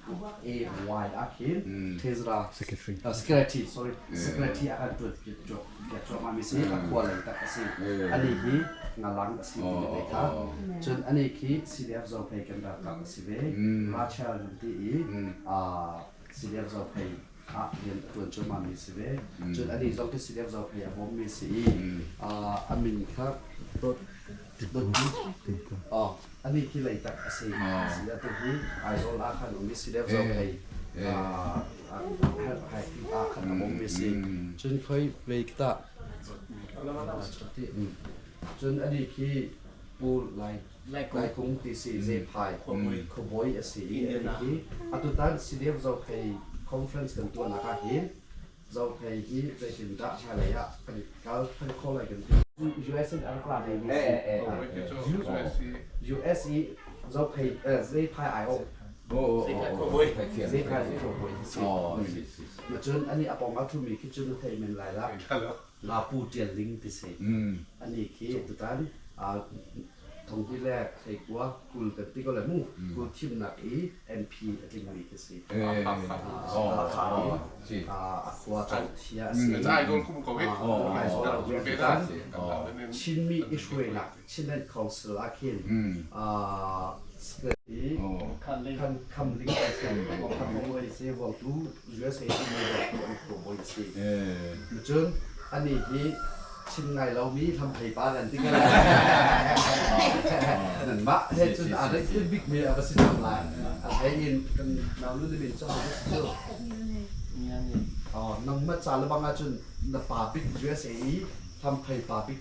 A Y ah khin Tezra secretary secretary sorry secretary a kan tuan ke chuah mi si a khua lei tak a si ani hi ngalang a si timi te kha cun ani khi CDF Zophei kan ralkap a si ve Rachel kan ti i CDF Zophei ah rian a ṭuan cuahmahmi si ve. Cun anih zong khi CDF Zophei a bawmmi si i a min kha Dawt anih khi Leitak a si. Atu hi Aizawl ah khan um i CDF Zophei ah khan a bawmmi si. Cun khoi vei tah cun anih khi Pu Lai Laikung ti si Zephai khuabawi a si i hi atutan CDF Zophei conference kan tuahnak ah hin Zophei hi zeitindah hmailei ah kan kal than khawh lai kan ti. US in a rak ra ve mi si. US i Zophei Zephai ai awh. Zephai khuabawi si. Cun ani a pawng ah ṭhumi khi cu na thei men lai la. La Pu Ṭial Ling ti si. Ani khi tutan thongpi le hleikua 20 kan ti ko le mu 20 thimnak i MP a tlingmi khi si. Hakha i a khua Congthia a si. Chinmi i hruainak Chinland Council ah khin kham ling a si. Kham ling a si. Vuangtu USA i an khuabawi a si. Cun anih hi chim ngai lomi hlamphei pa kan ti ko lai. Nanmah he cun aa daih bikmi a va si cang lai. A hlei in kan naunu na min cu ho si cu? Nangmah ca le bang ahcun na pa bik USA i hlamphei pa bik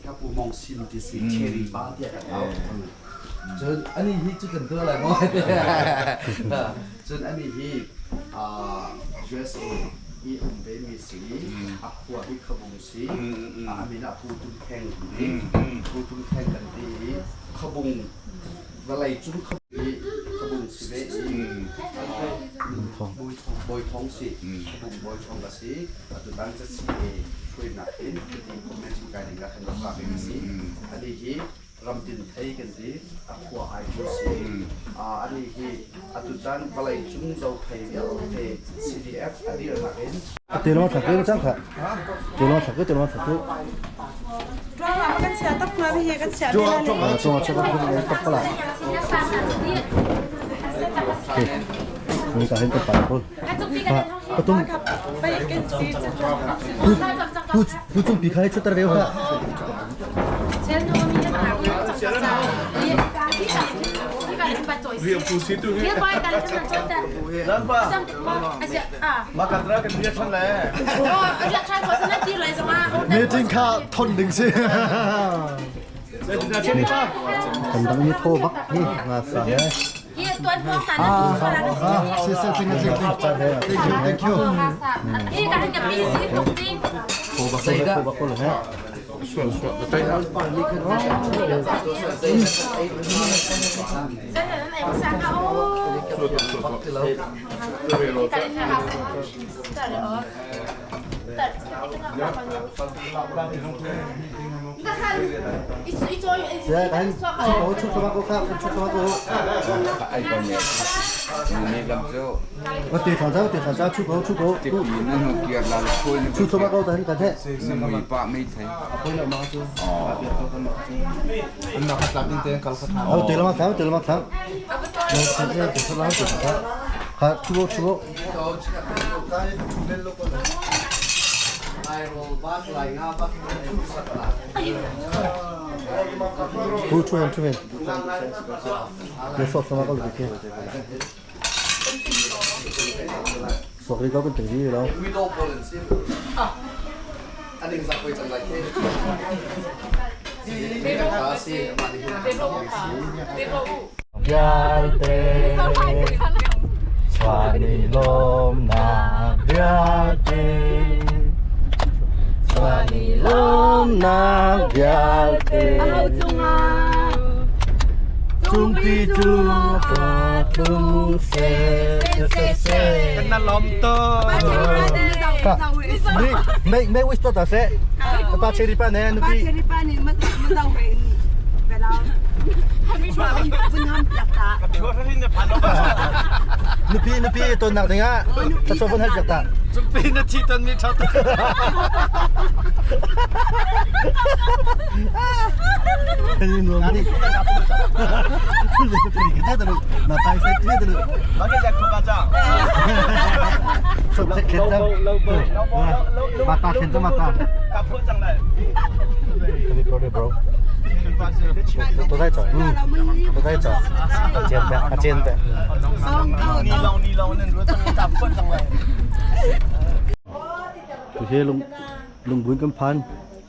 ka pu Mong Sim ti si cherry pa tiah kan au. Cun anih hi cu kan tuah lai maw? Cun anih hi USA i um vemi si a khua hi Khabung si a min ah Pu Tum Kheng kan ti. Pu Tum Kheng kan ti i Khabung vawlei cung Khabung i Khabung si ve i Bawi Thong si Khabung Bawi Thong a si atutan ca CA hruainak in cuti convention kai ding ah kan rak lak mi si anih hi ramtin thei kan ti a khua ai tu si anih hi atutan vawlei cung zophei vialte CDF a dirnak in Te lo thak ke chang kha te lo thak ke te lo thak ke chong chong ka pala ni ka hen ka pa ko patum pu pu chung pi khai chutar veu kha Meeting kha thon ding si. Kan dang ni tho bak hi nga sa he. Ah, si si tling tling tling. Thank you, thank you. Tho bak tho bak ko he. Lam cu. Te thang cha te thang cha chu ko chu ko. Ti pi na nu kiar la khui na. Chu chu ba ko ta hin ka the. Na mui pa mei thei. Apoi la ma chu. An na khat lak ding te kal khat. Au te lama thang te lama thang. Na te te te la te tha. Kha chu ko chu ko. Chu chu hen chu hen. Ne so sama ko ke. Sok ri ko kan ting ri lo. Vialte Chuani lawmnak vialte Chuani lawmnak vialte Cungpi cung ka tlung seh seh seh Kan na lawm to. May may wish to ta se. Pa cherry pa ne nupi. Pa cherry pa ne ma ma zau he Nupi nupi ton nak ding ah thlachuah von hal piak ta. Cumpi na thi ton mi tha ta. Mata khen cho mata. Bro. 都在这，嗯，都在这，煎的，煎的。Tu he lung lungbuin kan phan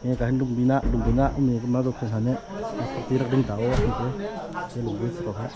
he ka hin lungbina lungbina umi ka ma do khan hane ti rak ding tao a te he lungbuin ko ha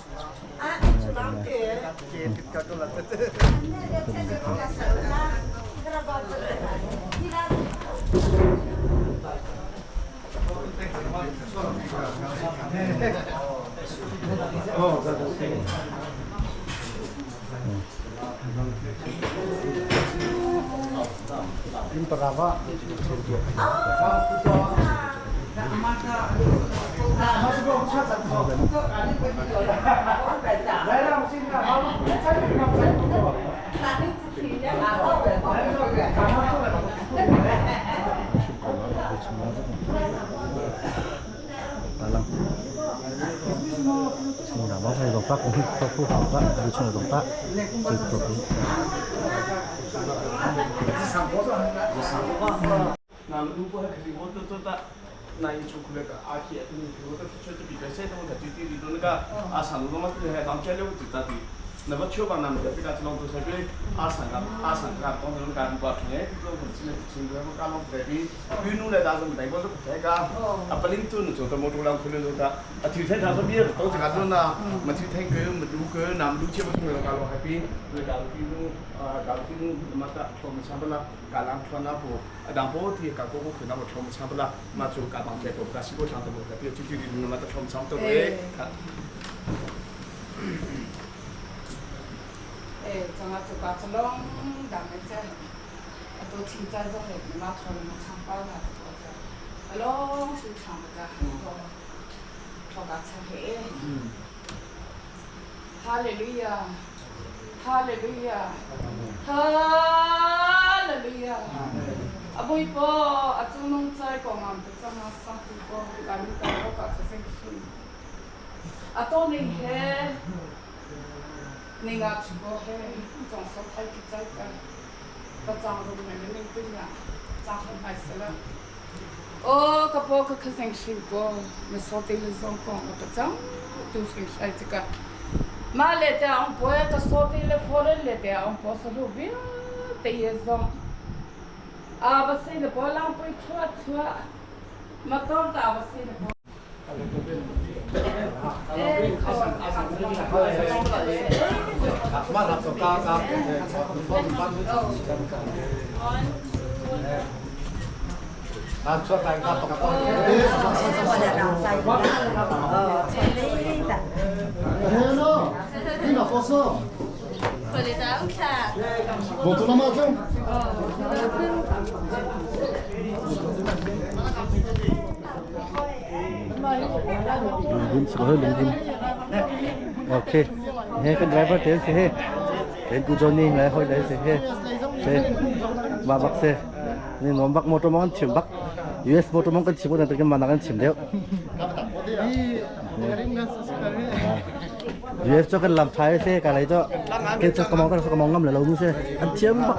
Talang. Lungvin si hơi lungvin. Ok. He kan driver tel si he. Len ku Johnny le hoi le se he se ma bak se ni nom bak motor mong an chim bak US motor mong kan chim ko nan kan mana kan chim deuh US cho kan lam thai se ka lai cho ke cho kamong kan kamong ngam le lo nu se an thiam bak.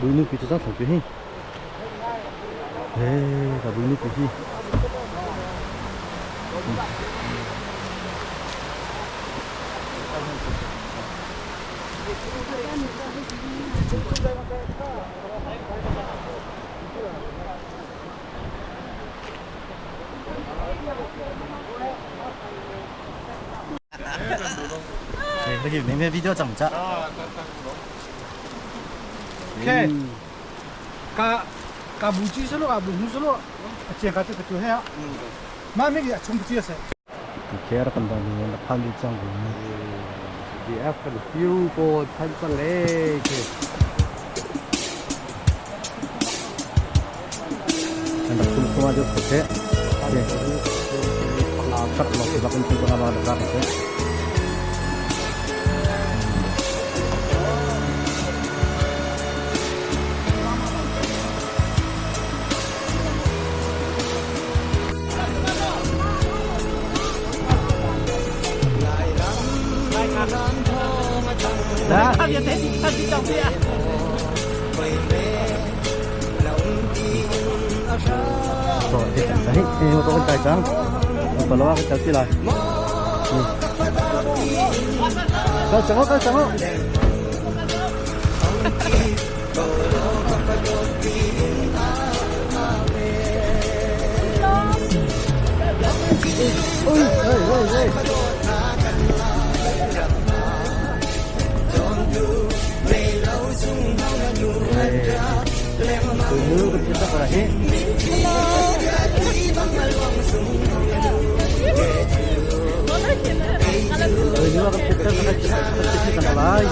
Bui nu pi chu zang thlang pi hi. Hey, ka bui nu pi hi. Cái gì mình video chẳng chắc. Okay. Ka ka bu chi solo ka bu hu solo che ka te tu he. Ma mi ki chung chi se. Kera kan da ni na phan di chang bu. DF kan piu po than sa le ke. An rak tum khoma jo khote. Sak lo ke bakin tu ba ba ba ke. Dah. Rồi, cái cảnh giấy, thì tôi cái trắng. Còn nó cái trắng lại. Cái trắng, cái trắng. Ôi, ôi, ôi, ôi. Tôi nhớ cái chuyện đó là hết. Tôi nhớ cái chuyện đó là cái chuyện đó là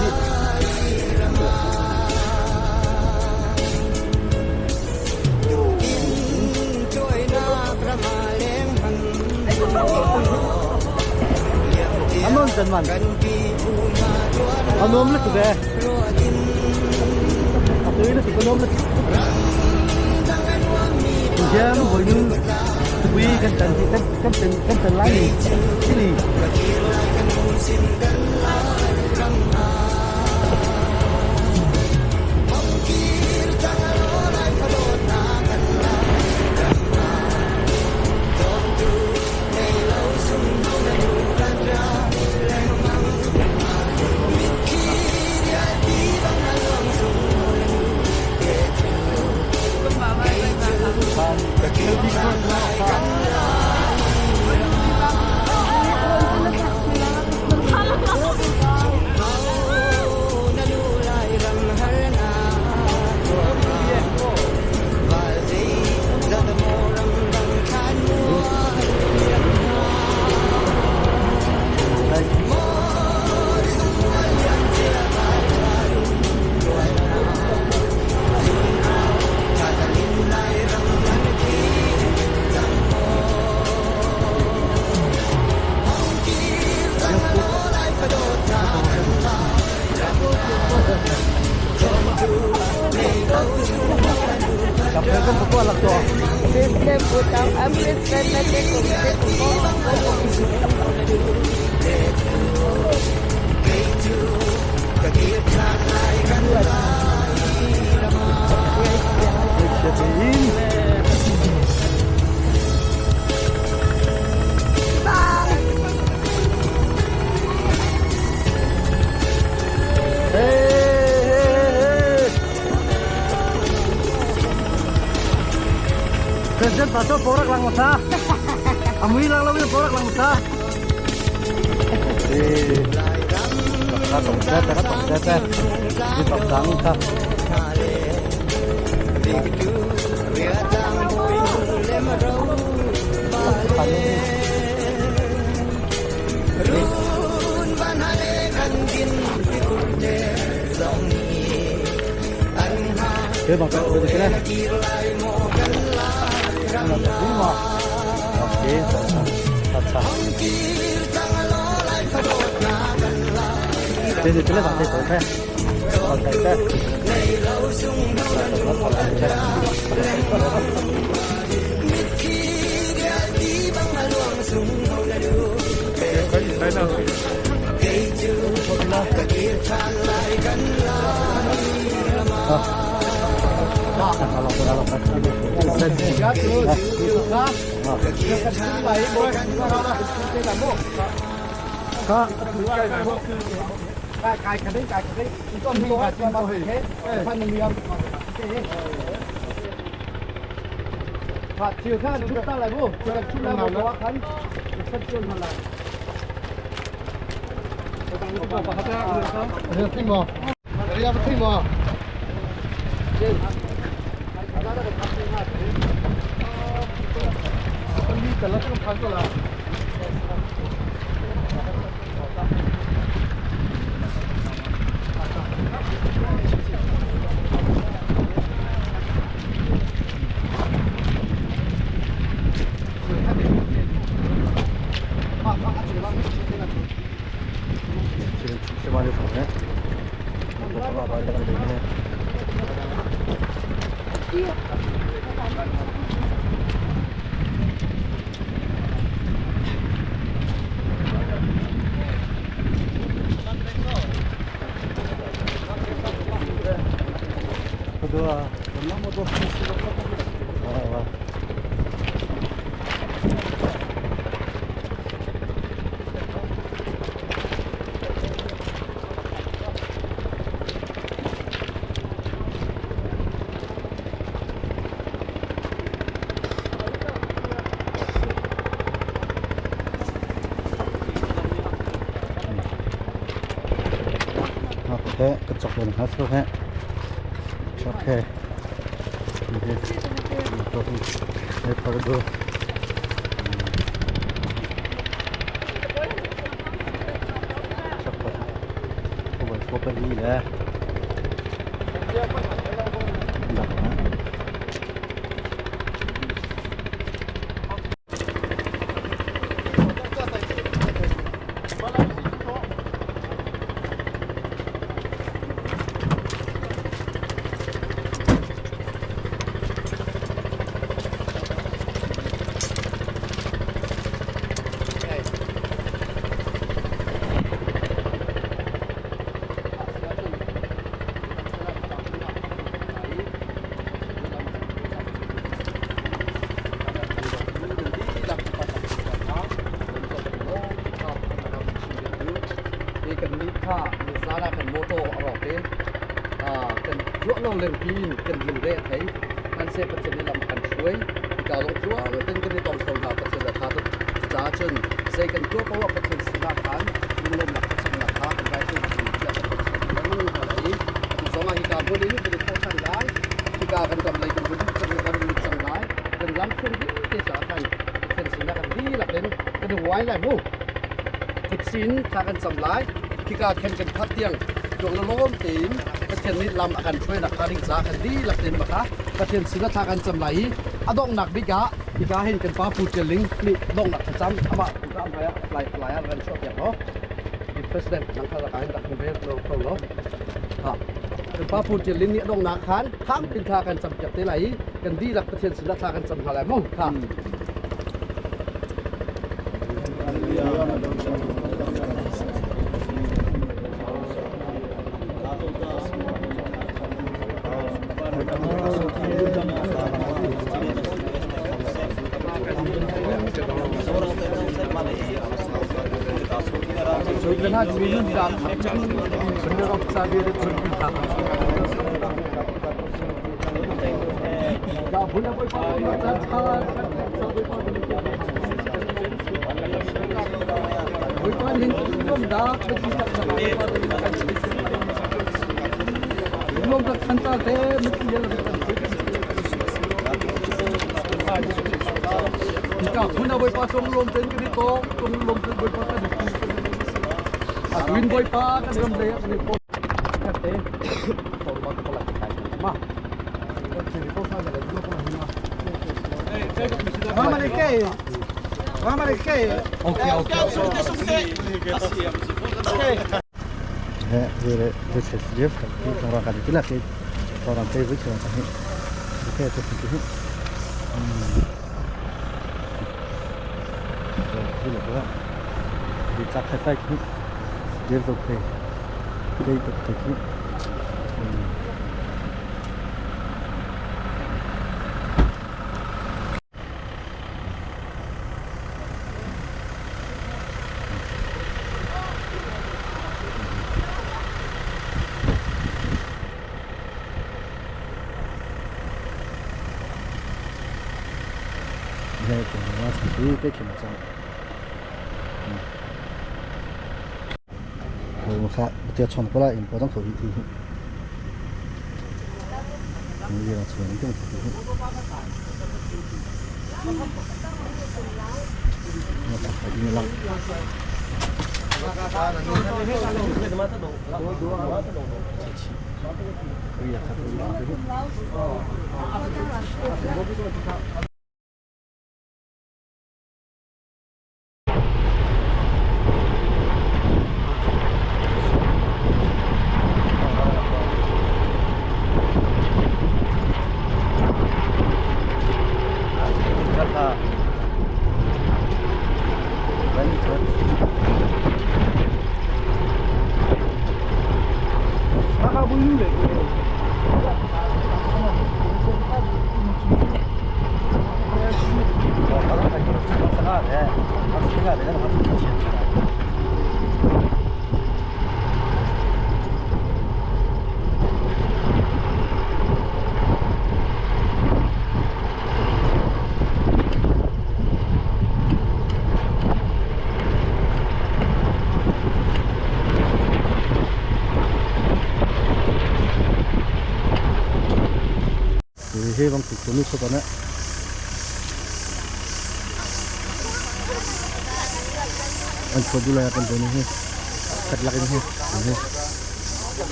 Anon chân man. Anom le tu be. Atui le tu anom le. Jam boi nu tui kan tan kan kan tan kan tan lai ni. Chili. President ko lak to. President putang am president na te ko te ko. President Paso porak lang masa. Amui lang lang porak lang masa. Eh. Ka tong ta ta tong ta ta. Di tong tang ta. Cái bằng cái cái này. Okay, আচ্ছা thế thì cái này bạn thấy tốt thế còn thấy thế 지금 축제 많이 보네. Thế cái chọc này hết rồi thế chọc thế đây phải được chọc vào không phải có cái gì đấy. Kan dihlak Pathian sinah thla kan cam hna lai mu. Tha.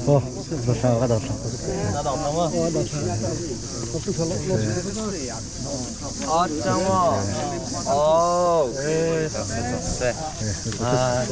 Po, ba sa ka dang. 哦，张哦，哦，对，啊。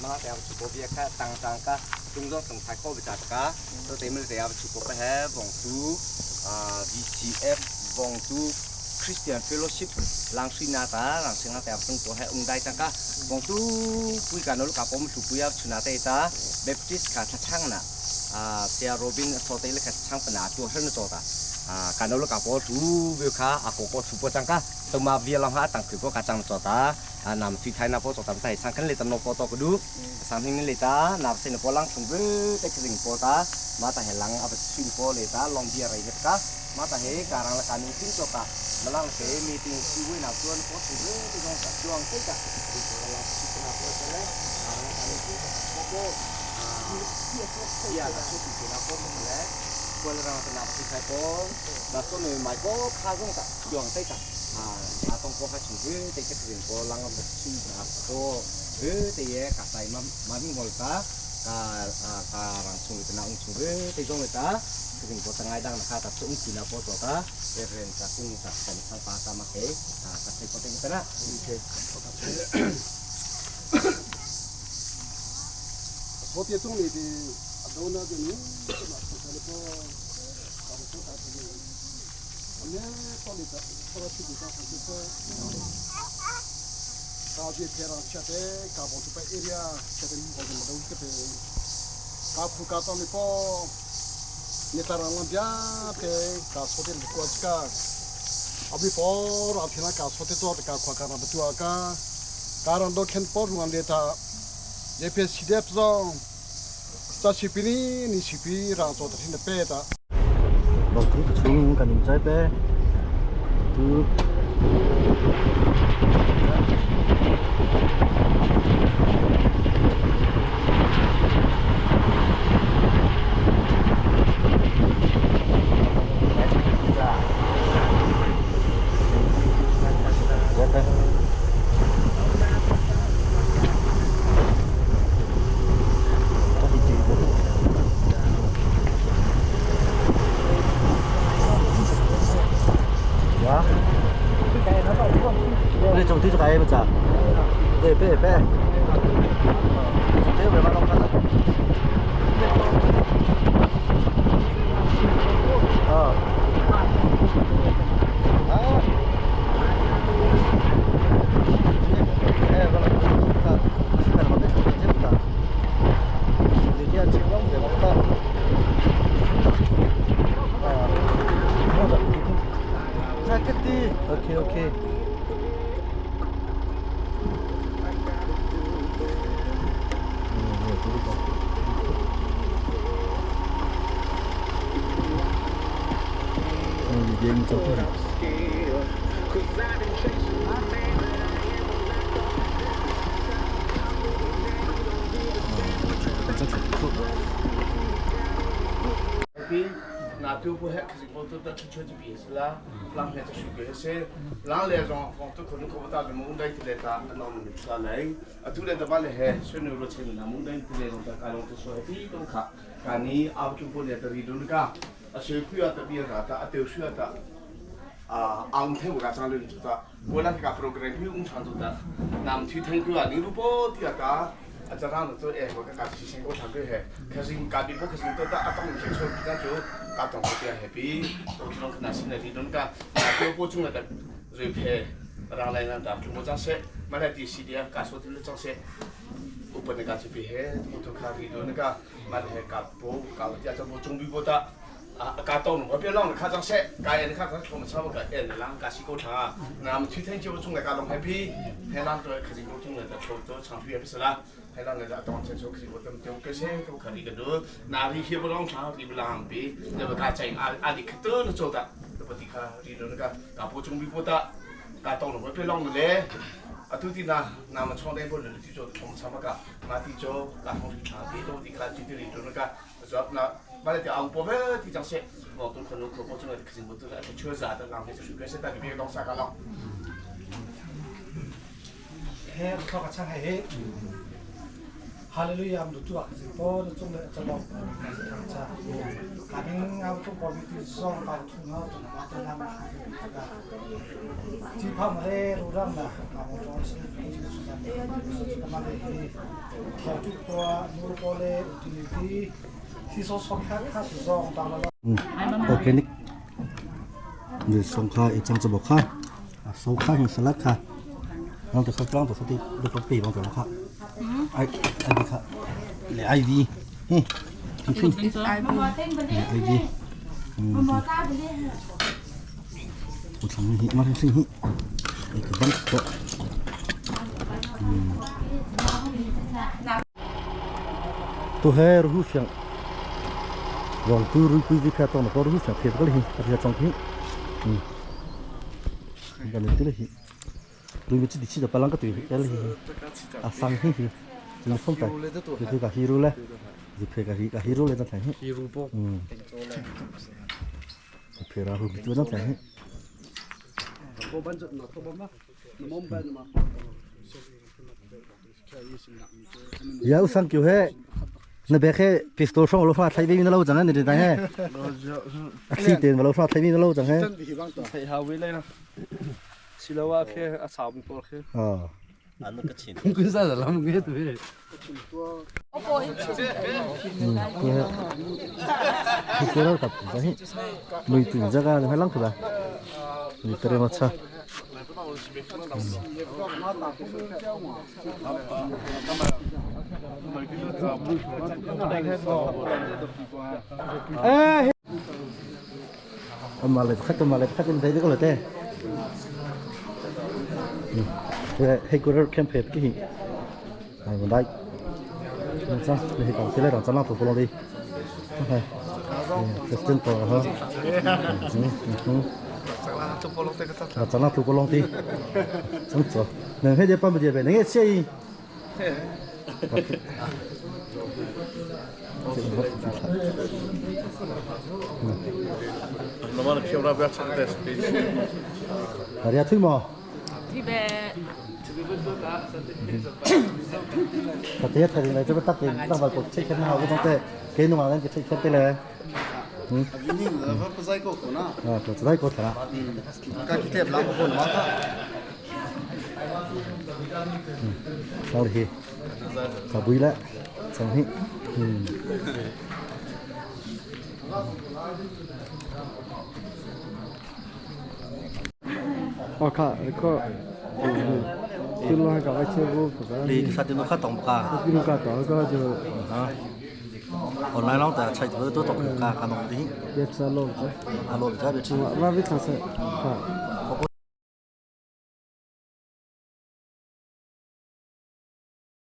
Ma te chu ko bia kha tang tang ka tung dong tang thai ko bicha ka to te mil te chu ko pa he vong tu VCF vong tu Christian Fellowship lang sui na ta lang sing na te tung ko he ung dai tang ka vong tu pui ka no ka pom chu pui ya chu na te ta Baptist ka tha chang na a sia Robin so te le ka chang pa na tu her na cho ta ka no ka po tu vi kha a ko ko chu po chang ka to ma vi lang ha tang ko ka chang cho ta นำทุยไทยนาโพจตามไทยสังขันเลตำนโปตกดูสังหินเลตานับเซนโปลังชงเวเต็กสิงโปตามาตาเฮลังอับสุนโปเลตาลองเบียไรเฮกามาตาเฮการังละการนิ่งจกามาลังเฮมีติงชีวินับส่วนโพชงเวติงสัจวงเตกาดูลังชิปนาโปเตเลการังการนิ่งโปยาสุตินาโปเลกวลรังนาปฏิไทยโปนาโซนไมโปคาซงตะจวงเตกา 啊，当过较像佢地个边个人个村啊，个佢地嘢夹晒嘛嘛边个ta ka ka rang chung te na ung chung te jong ta ถึงปตังไงดังนะคะตัดตุ้งกินเอาโปตัวตาเรียนจากกุ้งจากสันสันปาตามาเกะตัดใส่ปตังกันนะ 我别种里的都那个你，嘛，那个搞不出啥子的。我们到里头，到了去地方，就是搞些天上吃的，搞不出来一点，吃的我们都这边，搞不搞到那个，你当然了，别的搞说的过去个，阿比波阿平那搞说的做的搞快搞那不做个，搞人都看波路上的他，也别洗的不着。在视频里，你视频让做的听得别的。 Bang tu chung kan nim chai pe tu 你总体就改不咋？对，别别，总体别把弄开了。啊。啊。哎，我来，你这样情况别搞。啊。OK OK。 얘는 저 那都不还可是我都得出去比是啦，浪来这水个些，浪来上房都可能可不大，我们带起来打，那我们出来，啊，都来的把来还，水牛肉钱那我们带起来弄个，弄个说比都卡，干你阿不就不来的里头那个，啊，水库啊特别大，啊，丢水啊大。啊，昂天我家长轮做的，我那个 program 比我长做的，那么去听歌啊，你如果第二个。 อาจารย์ตัวเองว่าการที่เชงก็ทำด้วยเหตุคือสิ่งการบินพวกคือสิ่งตัวตาต้องเชงชนพิจารณาการต้องเตียเฮปี้ตัวที่น้องขนาดสิ่งใดที่น้องการตัวผู้จุงแต่เรื่อยเพร่างแรงนั้นแต่จุงโมจังเสมาได้ที่ซีเดียการสวดที่จังเส Upanaka chipi he motor kha ri do naka man he ka po ka tia cha bo chung bi bo ta ka tong no pe long kha chang se ka en kha kha thom cha ka en lang ka si ko tha na ma thi then chi bo chung ka long happy he lang to kha jing bo chung le ta tho to chang phi pe la he lang le ta tong chen cho khi bo tam teu ke se ko kha ri ka do na ri hi bo long tha ri lang pi le ba ka chai a a di kha to no cho ta to ti kha ri do ka ka po chung bi po ta ka tong no pe long le atu ti na na ma chong dai bo le ti cho thom cha ma ka ma ti cho ka hong ri tha ti to ti kha ti ti ri do na ka 主要那完了就昂波呗，地上些，我都可能可波这个可行不都是缺啥的，浪费水关系，但你别弄啥个了。 He kho ka chang he hallelujah am tu ak po tu chung le chalo thang cha ka ning au tu po bi ti song ka thu na tu ma ta nam ka ti pham re ru ram na ka mo to se ni ji su na su ma le he tho tu ko nu ko le utility si so so kha kha su song ta la organic นี่สงค่าอีจังจะบอกค่าสงค่าเห็นสลัดค่ะลองแต่ข้าวกล้องตัวสติดูกปีลองแต่ว่าค่ะไอไอดีค่ะเลยไอวีนี่ทิ้งไอวีกูทำนี่มาทั้งสิ้นนี่ไอ้คือบ้านโตตัวเฮรู้เสียงลองตัวรู้คุยวิเคราะห์ตัวรู้เสียงเพียบก็เลยเพียบจงพี่กันเลยที่เลยดูมันจะดิฉันจะพลังก็ตัวเอลฮีอาสังฮีฮีจะส่งไปคือกับฮีโร่เลยจะเพกับฮีกับฮีโร่เลยตั้งแต่ฮี ฮีโร่ป เพราหูตัวตั้งแต่ฮียาวสังคิวเฮ那别开 pistol 上我发台边的路障啊，你知道嘿？啊，西电我发台边的路障嘿。 สิลาวะแค่อาสามปอแค่ อ๋อ อันนั้นก็ชิน คุณซาจะลำเงี้ยตัวเอง คือเรากับจะให้มือถึงจะกันให้ลังคือแบบนี่เตรียมมาชะมาเลยคัดมาเลยคัดเป็นไทยก็เลยเต้ให้กูเริ่มแคมเปญกี่ไอ้มันได้มันจ้าเลยก่อนที่แรกเราจะนั่งตัวปลงดีโอเคคริสตินตัวฮะจะนั่งตัวปลงดีจังจ้ะหนึ่งให้เดี๋ยวปั๊มเดี๋ยวไปหนึ่งเชี่ย เรียกถึงมั้ ที่เบ แต่เทียบกันเลยจะไปตัดเองตั้งแต่กดเช็คแค่หน้าก็ต้องเตะเกณฑ์มาแล้วจะเช็คแค่ไปเลย นี่เราก็ใส่ก็คนนะ อ่าก็จะได้กดละ ก็คิดเทียบแล้วก็คนมา เราเลยสบุยละสังหิ อ๋อค่ะก็ที่เรากับไอ้เชี่ยว 你啥地方看懂不？ ที่เรากับก็จะ ออนไลน์เราแต่ใช้ตัวตัวตกกาขนมดี เว็บไซต์โลก 啊，落比较别吃。 ว่าวิธีเสค่ะ